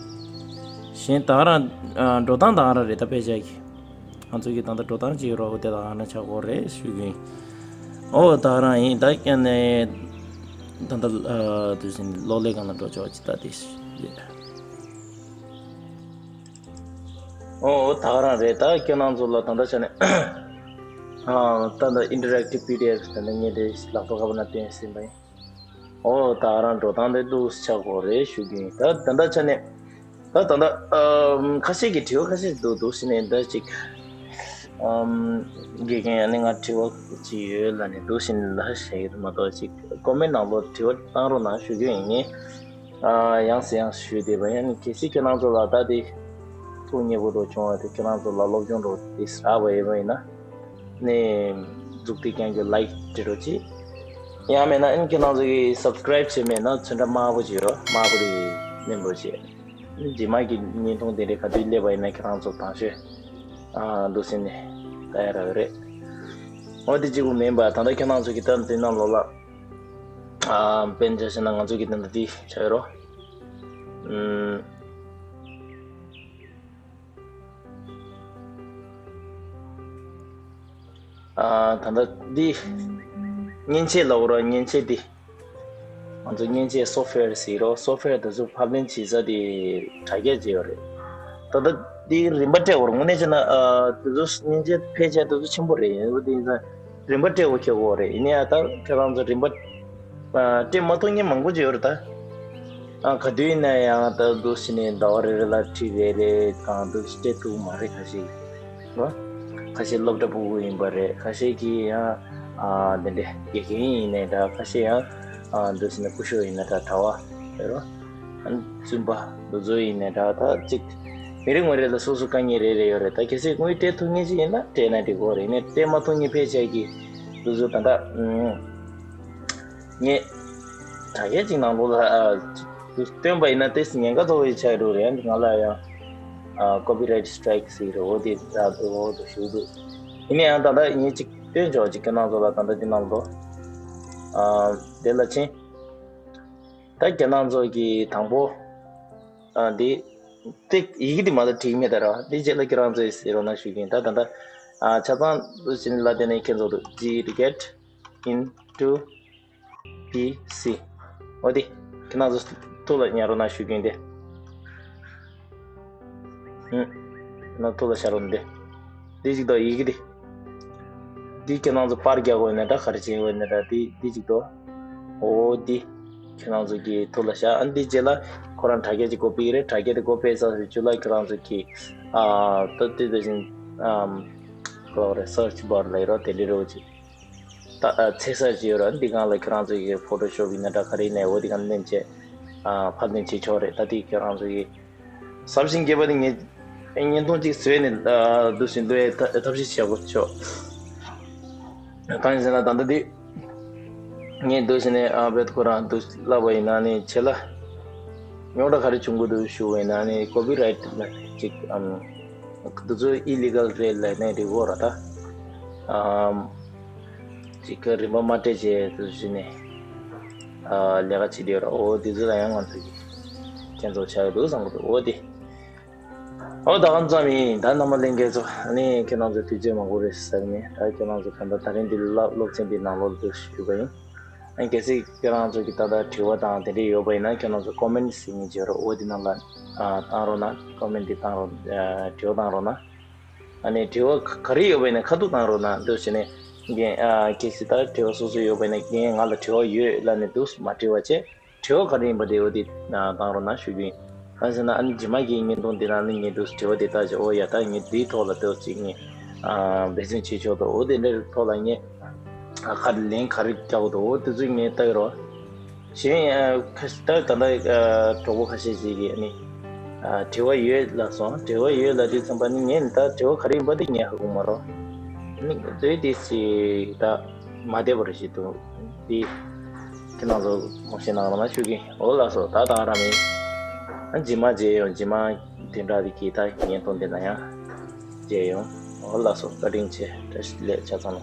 གཞན་ད་ག་རང་ཨ་འགྲོ་སྟངས་ད་ག་རང་རེད། ད་དཔེ་ཆ་གི་ང་ཚོ་གི་ད་ལྟ་འགྲོ་སྟངས་ཅིག་ཡོད་རོ། འོ་དེ་ད་ག་རང་ཆགས་ཀྱི་ཡོད་རེད་ཞུ་གི་ཡིན། འོ་ད་ག་རང་ཡིན། ད་ཀྱང་ནས་ད་ལྟ་ཨ་དུས་ཟིན་གློག་ཀླད་སྒང་ལ་འགྲོ་ཆོག་ཅིག་ད་དེ་ཡོད། འོ་འོ་ད་ག་རང་རེད། ད་ཁྱེད་རང་ཚོ་ལ་ད་ལྟ་ཆ་ནས་ཨ་ད་ལྟ་ཨིན་ཊར་ཨེག་ཊིབ་པི་ཌི་ཨེཕ་ད་ལྟ་ངས་དེ་ལག་ཐོག་ཁ་པར་ནང་བསྟན་ཟིན་པ་ཡིན། ཨོ་ད་རང་འགྲོ་སྟངས་དེ་འདུག་ཆགས་ཀྱི་ཡོད་རེད་ཞུ་གི་ཡིན། ད་ད་ལྟ་ཆ་ནས་ད་ད་ལྟ་ཨམ་ཁ་ཤས་ཀྱིས་དྲི་བ་ཁ་ཤས་འདུག་འདུག་ཟེར་ནས་ད་ཅིག་ཨམ་དགེ་རྒན་ཨ་ནི་ང་དྲི་བ་ཅིག་ཡོད་ལབ་ནས་འདུག་ཟེར་ནས་ལབ་བཤད་ཀྱི་འདུག་མ་གཏོགས་ཅིག་ཀོ་མེན་ནང་ལོགས་དྲི་བ་བཏང་རོགས་གནང་ཞུ་གི་ཡིན། ངས་ཨ་ཡང་སེ་ཡང་སེ་ཞུས་བསྡད་པ་ཡིན། གལ་སྲིད་ཁྱེད་རང་ཚོ་ལ་ད་དེ་ཐུགས་མཉེས་པོ་འདྲ་བྱུང་བ་དེ། ཁྱེད་རང་ཚོ་ལ་སློབ་སྦྱོང་འདྲ་དེ་ཟ་བ་ཡོད་པ་ཡིན་ན། ནས་མཛུབ་ཐེལ་རྐྱང་རྐྱང་ལའིཀ་སྤྲད་རོགས་གྱིས། ཡང་མེད་ན་ཨིན་ཁྱེད་རང་ཚོ་གིས་སབ་སི་ཀ་རའིབ་བྱས་མེད་ན་ཚོན་ཁྲ་དམར་པོ་ཅིག་ཡོད་རོ། དམར་པོ་དེ་མནན་རོགས་གྱིས། རྗེས་མ་གི་བརྙན་ཐུང་དེ་འདྲའི་ག་དུས་སླེབས་པ་ཡིན་ན་ཁྱེད་རང་ཚོ་དང་ཤོས་ཨ་འདུག་ཟེར་ནས་ལྟ་ཡ་རག་གི་རེད། འོ་དེ་གཅིག་པུ་མིན་པ་ད་ལྟ་ཁྱེད་རང་ཚོ་གི་ད་འདི་ནང་ལོགས་ལ་ཨ་དཔེར་ན་ཆ་བཞག་ན་ང་ཚོ་གི་ད་ལྟ་འདི་ཆགས་ཡོད་རོ། ཨུམ། ཨ་ད་ལྟ་འདི་མཉེན་ཆས་ལབ་དགོས་རེད། མཉེན་ཆས་འདི་ང་ཚོ་མཉེན་ཆས་སོབ་ཊི་ཝེར་ཟེར་རོ། སོབ་ཊི་ཝེར་དེ་ཚོ་ཕབ་ལེན་བྱེད་ས་དེ་དྲ་རྒྱ་ཅིག་ཡོད་རེད། ད་ལྟ་འདི་རིན་པ་སྤྲད་དགོས་རེད། དངོས་གནས་བྱས་ན་ཨ་དེ་ཚོ་མཉེན་ཆས་ཕལ་ཆེར་དེ་ཚོ་ཆེན་པོ་རེད། ཡིན་ནའི་དེ་ཡིན་ཙང་རིན་པ་སྤྲད་དགོས་ཁེལ་གོ་རེད། ཡིན་ནའི་ཨ་ད་ཁྱེད་རང་ཚོ་རིན་པ་ཨ་སྤྲད་མ་ཐུབ་མཁན་མང་པོ་ཅིག་ཡོད་རེད་ད། ཨ་ག་དུས་ཡིན་ན་ཡང་ད་འདུག་སེ་ནས་ཟླ་བ་རེ་རེ་ལ་ཁྲི་རེ་རེ་དང་འདུག་སེ་སྤྲད་ཐུབ་མ་རེད། ཁ་ཤས་རོ། ཁ་ཤས་སློབ་གྲྭ་ཕྲུ་གུ་ཡིན་པ་རེད། ཁ་ཤས་ཀྱིས་ཡང་ཨ་འདི་འདྲའི་དགེ་རྒན་ཡིན་ནའི་འདྲ། ཁ་ཤས་ཡང་ཨ་འདུག་སེ་ནས་སྐུ་ཞབས་ཡིན་ན་འདྲ། གྲྭ་བ་རེད་རོ། ཨ་བཙུན་པ་འདུག་ཚོ་ཡིན་ནའི་འདྲ། ད་ཅིག་མི་རེ་ངོ་རེ་ལ་སོ་སོ་དཀའ་ངལ་རེ་རེ་ཡོད་རེད། ད་གལ་སྲིད་དངུལ་སྤྲད་ཐུབ་མཁན་ཅིག་ཡིན་ན་སྤྲད་ན་འགྲིག་གོ་རེད། ཡིན་ནའི་སྤྲད་མ་ཐུབ་མཁན་ཕལ་ཆེར་གྱིས་འདུག་ཚོ་ད་ལྟ་ཨ། ངས་དྲ་རྒྱ་གཅིག་ནང་ལོགས་ལ་ཨ་སྟོན་པ་ཡིན་ན་ཏོག་ཙམ་ཉེན་ཁ་ཚ་པོ་ཞིག་ཆགས་འགྲོ་རེད། ང་ལ་ཡང་ཨ་ཀོ་པི་རའིཊ་སི་ཊི་རའིཀ་ཟེར་རེད། འོ་དེ་ཨ་འོ་དེ་ཞུ་འདུག་ཡིན་ན་ཡང་ད་ལྟ་ངས་གཅིག་སྟོན་ཆོག་ཅིག་ཁྱེད་རང་ཚོ་ལ་ད་ལྟ་འདི་ནང་ལོགས་ཨ་དེ་ལ་ཕྱིན། ད་ཁྱེད་རང་ཚོ་གི་དང་པོ་ཨ་འདི་ཏིག་ཡི་གེ་འདི་མ་གཏོགས་བྲིས་མེད་ད་ར། འདི་རྗེས་ལ་ཁྱེད་རང་ཚོས་ཟེར་རོགས་གནང་ཞུ་གི་ཡིན། ད་ད་ལྟ་ཨ་ཆ་ཚང་འདི་བྱིན་ལ་དེ་ནས་ཁྱེད་ཚོ་འདུག G to get into P C། འོ་དེ་ཁྱེད་རང་ཚོ་ཐུགས་ལ་ཉར་རོགས་གནང་ཞུ་གི་ཡིན་ཏེ། ཧུམ། ཁྱེད་རང་ཐུགས་ལ་བཞག་རོགས་གནང་དེ། འདི་གཅིག་དང་ཡི་གེ་འདི། འདི་ཁྱེད་རང་ཚོ་པར་རྒྱག་དགོས་ན་འདྲ། ག་རེ་བྱེད་དགོས་ན་འདྲ། འདི་འདི་གཅིག་དང་། འོ་འདི་ཁྱེད་རང་ཚོ་གི་ཐུགས་ལ་བཞག་ཨ་འདི་རྗེས་ལ་ཁོ་རང་དྲ་རྒྱ་ཅིག་ཀོ་པི་རེད། དྲ་རྒྱ་དེ་ཀོ་པི་ས་ཚོའི་ཆུ་ལ་ཁྱེད་རང་ཚོ་གི་ཨ་ད་དེ་དེ་བཞིན་ཨམ་ག་རེ་སར་ཆི་བར་ལ་ཡོད་རོགས་དེ་འདྲ་རོགས་ཅིག་ད་ཨ་ཚེ་ས་ཅིག་ཡོད་ར། འདི་སྒང་ལ་ཁྱེད་རང་ཚོ་གི་ཕོ་ཊོ་ཤོབ་ཡིན་ན་འདྲ། ག་རེ་ཡིན་ནའི་འོ་འདི་སྒང་ལེན་བྱས་ཨ་ཕབ་ལེན་བྱེད་ཆོག་རེད། ད་འདི་ཁྱེད་རང་ཚོ་གི་ཟབ་ཞིང་རྒྱས་པ་འདི་ངས་བརྙན་ཐུང་གཅིག་བཟོས་ནས་ཨ་འདུག་སེ་འདུག་ཨེ་ཐབས་ཤེས་བྱེད་དགོས་ཆོག་གང་ཡིན་ཟེར་ན་ད་ལྟ་འདི་ངས་འདུག་སེ་ནས་ཨ་བེད་ཁོ་རང་འདུག་ལབ་པ་ཡིན་ན་ནི་བྱེད་ལ་རྙོག་དྲ་ག་རེ་བྱུང་གི་འདུག་ཞུ་བ་ཡིན་ན་ནི་ཀོ་པི་རའིཊ་ལ་ཅིག་ཨམ་འདི་ཚོ་ཨི་ལི་གལ་རེད་ལབ་ནས་འགྲིག་གོ་ར། ད་ཨམ་ཅིག་ག་རིན་པ་མ་སྤྲད་བྱས་འདུག་སེ་ནས་ཨ་ལས་ཀ་བྱེད་དེ་ཡོད་ར། འོ་འདི་ཚོ་ལ་ཡང་ང་ཚོ་གི་ཁྱེད་ཚོ་ཆགས་ཡོད་འདུག་བསམ་གི་འདུག་འོ་དེ། ཨོ་ད་ག་ཙམ་ཡིན། ད་རྣམ་པ་ལྷན་རྒྱས་ཚོ་ཨ་ནི་ཁྱེད་རང་ཚོ་དུས་ཚོད་མང་པོ་རེད་ཟེར་ནས། ད་ཁྱེད་རང་ཚོ་ད་ལྟ་དེ་རིང་འདི་ལ་སློབ་ཚན་འདི་ནང་ལོགས་ལ་འདུག་ཞུས་པ་ཡིན། ཨ་ནི་གལ་སྲིད་ཁྱེད་རང་ཚོ་གི་ད་ལྟ་དྲི་བ་དང་དེ་འདྲ་ཡོད་པ་ཡིན་ན་ཁྱེད་རང་ཚོ་ཀོ་མེན་ཊི་ཟེར་མཁན་ཅིག་ཡོད་རེད། འོ་དེ་ནང་ལ་ཨ་བཏང་རོགས་གནང་། ཀོ་མེན་ཊི་འདི་བཏང་རོགས། ཨ་དྲི་བ་བཏང་རོགས་གནང་། ཨ་ནི་དྲི་བ་ག་རེ་ཡོད་པ་ཡིན་ན་ཁ་ཐུག་བཏང་རོགས་གནང་། འདུག་བྱས་ནས་རྒན་ཨ་གལ་སྲིད་ད་དྲི་བ་སོ་སོ་ཡོད་པ་ཡིན་ན་རྒན་ང་ལ་དྲི་བ་ཡོད་ལབ་ནས་འདུག་མ་དྲི་བ་བྱས། དྲི་བ་ག་རེ་ཡིན་པ་དེ་འོ་དེ་བཏང་རོགས་གནང་ཞུ་རྒྱུ་ཡིན། གང་ཟེར་ན་ཨ་ནི་རྗེས་མ་གི་བརྙན་ཐུང་དེ་ནང་ནས་ངས་འདུག་དྲི་བ་དེ་བལྟས་བྱས། འོ་ཡ། ད་ངས་འདིའི་ཐོག་ལ་ཏོག་ཙམ་ངས་འབད་བརྩོན་བྱེད་ཆོག་འདུག་འོ་དེ་འདྲའི་ཐོག་ལ་ངས་ག་ལན་ག་རེ་རྒྱག་དགོས་འདུག་འོ་དེ་ཚོ་ངས་ལྟ་གི་རོགས། གཞན་ཁ་ཤས་ད་ད་ལྟ་གྲོགས་པོ་ཁ་ཤས་ཤིག་གིས་ཨ་ནི་དྲི་བ་ཡོད་ལབ་སོང་། དྲི་བ་ཡོད་ལབ་དུས་ཙམ་པ་ནི་ངས་ད་དྲི་བ་ག་རེ་ཡིན་པ་དེ་ངས་ཧ་གོ་མ་རོགས། ཨ་ནི་དེ་དེ་ཞིག་ད་མ་བདེ་བ་རེ་ཞིག་འདུག་དེ་ཁྱེད་རང་ཚོ་ངོ་ཤེས་གནང་རོགས་གནང་ཞུ་གི། འོ་ལགས་སོ། ད་ད་རང་མིན། ཨ་རྗེས་མ་མཇལ་ཡོང་། རྗེས་མ་དེ་འདྲ་རིགས་ཀྱི་ད་བརྙན་ཐུང་དེ་ན་ཡང་མཇལ་ཡོང་། འོ་ལགས་སོ། བཀའ་དྲིན་ཆེ། བཀྲ་ཤིས་བདེ་ལེགས། ཆ་ཚང་ལ།